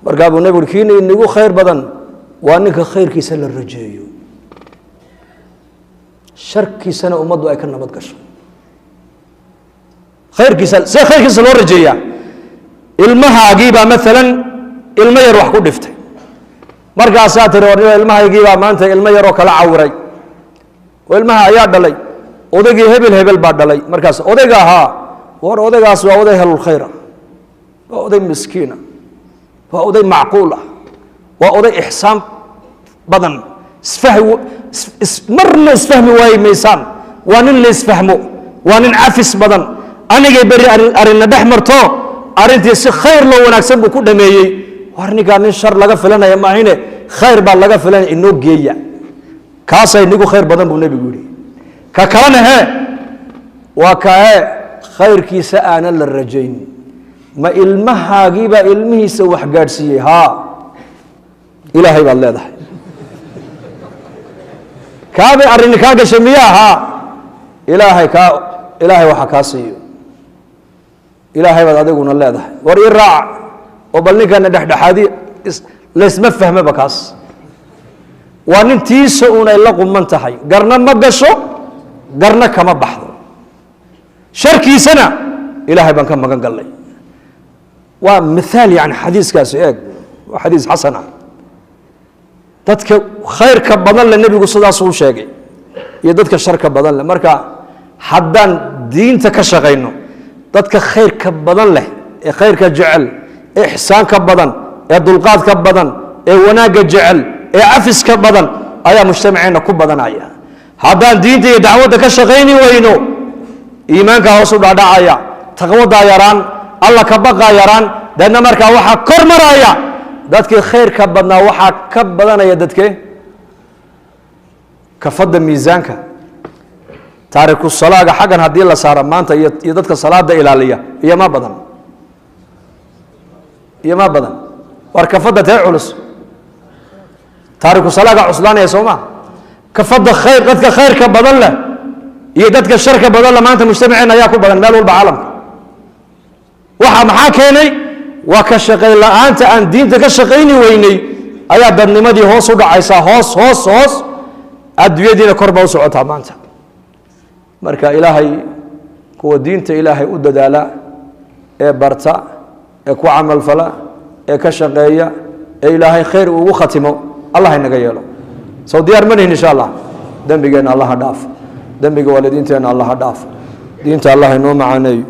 Markaa buu nebigu yidhi: "Kiina iniigu khayr badan waa ninka khayrkiisa la rajeeyo, sharkiisana ummaddu ay ka nabad gasho." Khayrkiisa see khayrkiisa loo rajeeyaa? Ilmahaagiibaa maalan ilmo yar wax ku dhiftay. Markaasaa tiri: "War, ilmahaygiibaa maanta ilmo yaroo kala cawiray." Oo ilmaha ayaa dhalay? "Odaygii hebel hebel baa dhalay." Markaas odayga ahaa: "War, odaygaas waa oday helulkhayra, waa oday miskiina, waa oday macquul ah, waa oday ixsaan badan, isfahmi marna isfahmi waayi maysaan, waa nin la isfahmo, waa nin cafis badan. Anigay beri arrinna dhex marto, arrintii si khayr loo wanaagsan buu ku dhameeyey. War, ninkaa nin shar laga filanaya maahine, khayr baa laga filanaya, inoo geeya. Kaasaa inigu khayr badan," buu nebigu yidhi. Ka kalena he waa kae khayrkiisa aanan la rajayn. Ma ilmahaagiibaa ilmihiisa wax gaadhsiiyey? Haa. Ilaahay baad leedahay. Kaabay arrini kaa gashay miyaa? Haa. Ilaahay kaa, Ilaahay waxa kaa siiyo, Ilaahay baad adiguna leedahay. War, ii raac oo bal ninkana dhexdhexaadi. Laysma fahmaba. Kaas waa nin tiisa uun ay la quman tahay, garna ma gasho, garna kama baxdo, sharkiisana Ilaahay baan ka magan gallay. Waa mithaal, yani xadiiskaasi eeg, waa xadiis xasan ah. Dadka khayrka badan le nebigu sidaasuu sheegay iyo dadka sharka badan leh. Marka haddaan diinta ka shaqayno, dadka khayrka badan leh ee khayrka jecel, ee ixsaanka badan, ee dulqaadka badan, ee wanaagga jecel, ee cafiska badan ayaa mujtamaceenna ku badanaya. Haddaan diinta iyo dacwadda ka shaqayni weyno, iimaankaa hoos u dhadhacaya, taqwadaa yaraan, Alla ka baqaa yaraan. Deedna markaa waxaa kor maraya dadkii khayrka badnaa, waxaa ka badanaya dadkee kafadda miisaanka. Taariku salaaga xaggan haddii la saaro maanta iyo dadka salaada ilaaliya, iyo ma badan, iyo ma badan. War, kafadda tee culus? Taariku salaaga cuslaanaya, soo ma? Kafadda khayr, dadka khayrka badan leh iyo dadka sharka badan leh maanta mujtamaceena ayaa ku badan meel walba caalamka. Waxa maxaa keenay? Waa ka shaqayn la-aanta aan diinta ka shaqayni weynay ayaa dadnimadii hoos u dhacaysaa, hoos, hoos, hoos, adduunyadiina kor ba u socotaa maanta. Marka Ilaahay kuwa diinta Ilaahay u dadaala ee barta ee ku camalfala ee ka shaqeeya ee Ilaahay khayr ugu khatimo Allah inaga yeelo. Sow diyaar ma nihin? Insha Allah. Dembigeenna Allaha dhaaf, dembiga waalidiinteenna Allaha dhaaf, diinta Allah inoo macaaneeyo,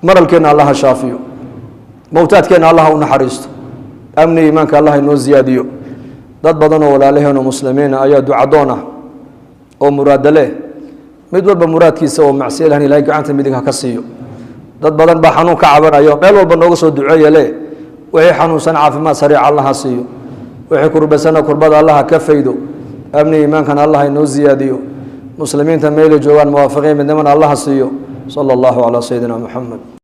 maralkeenna Allaha shaafiyo, mowtaadkeenna Allaha u naxariisto, amni iimaanka Allah inoo ziyaadiyo. Dad badan oo walaalaheenu muslimiina ayaa ducadoon ah oo muraadale, mid walba muraadkiisa oo macsiya lahan Ilahay gacanta midig ha ka siiyo. Dad badan baa xanuun ka cabanayo, meel walba nooga soo duceeya le. Wixii xanuunsan caafimaad sariic Allaha siiyo, wixii kurbaysana kurbada Allaha ka faydo, amni iimaankana Allaha inoo ziyaadiyo, muslimiinta meelay joogaan muwaafiqiin midnimana Allaha siiyo. Sala allahu calaa sayidina Muxamed.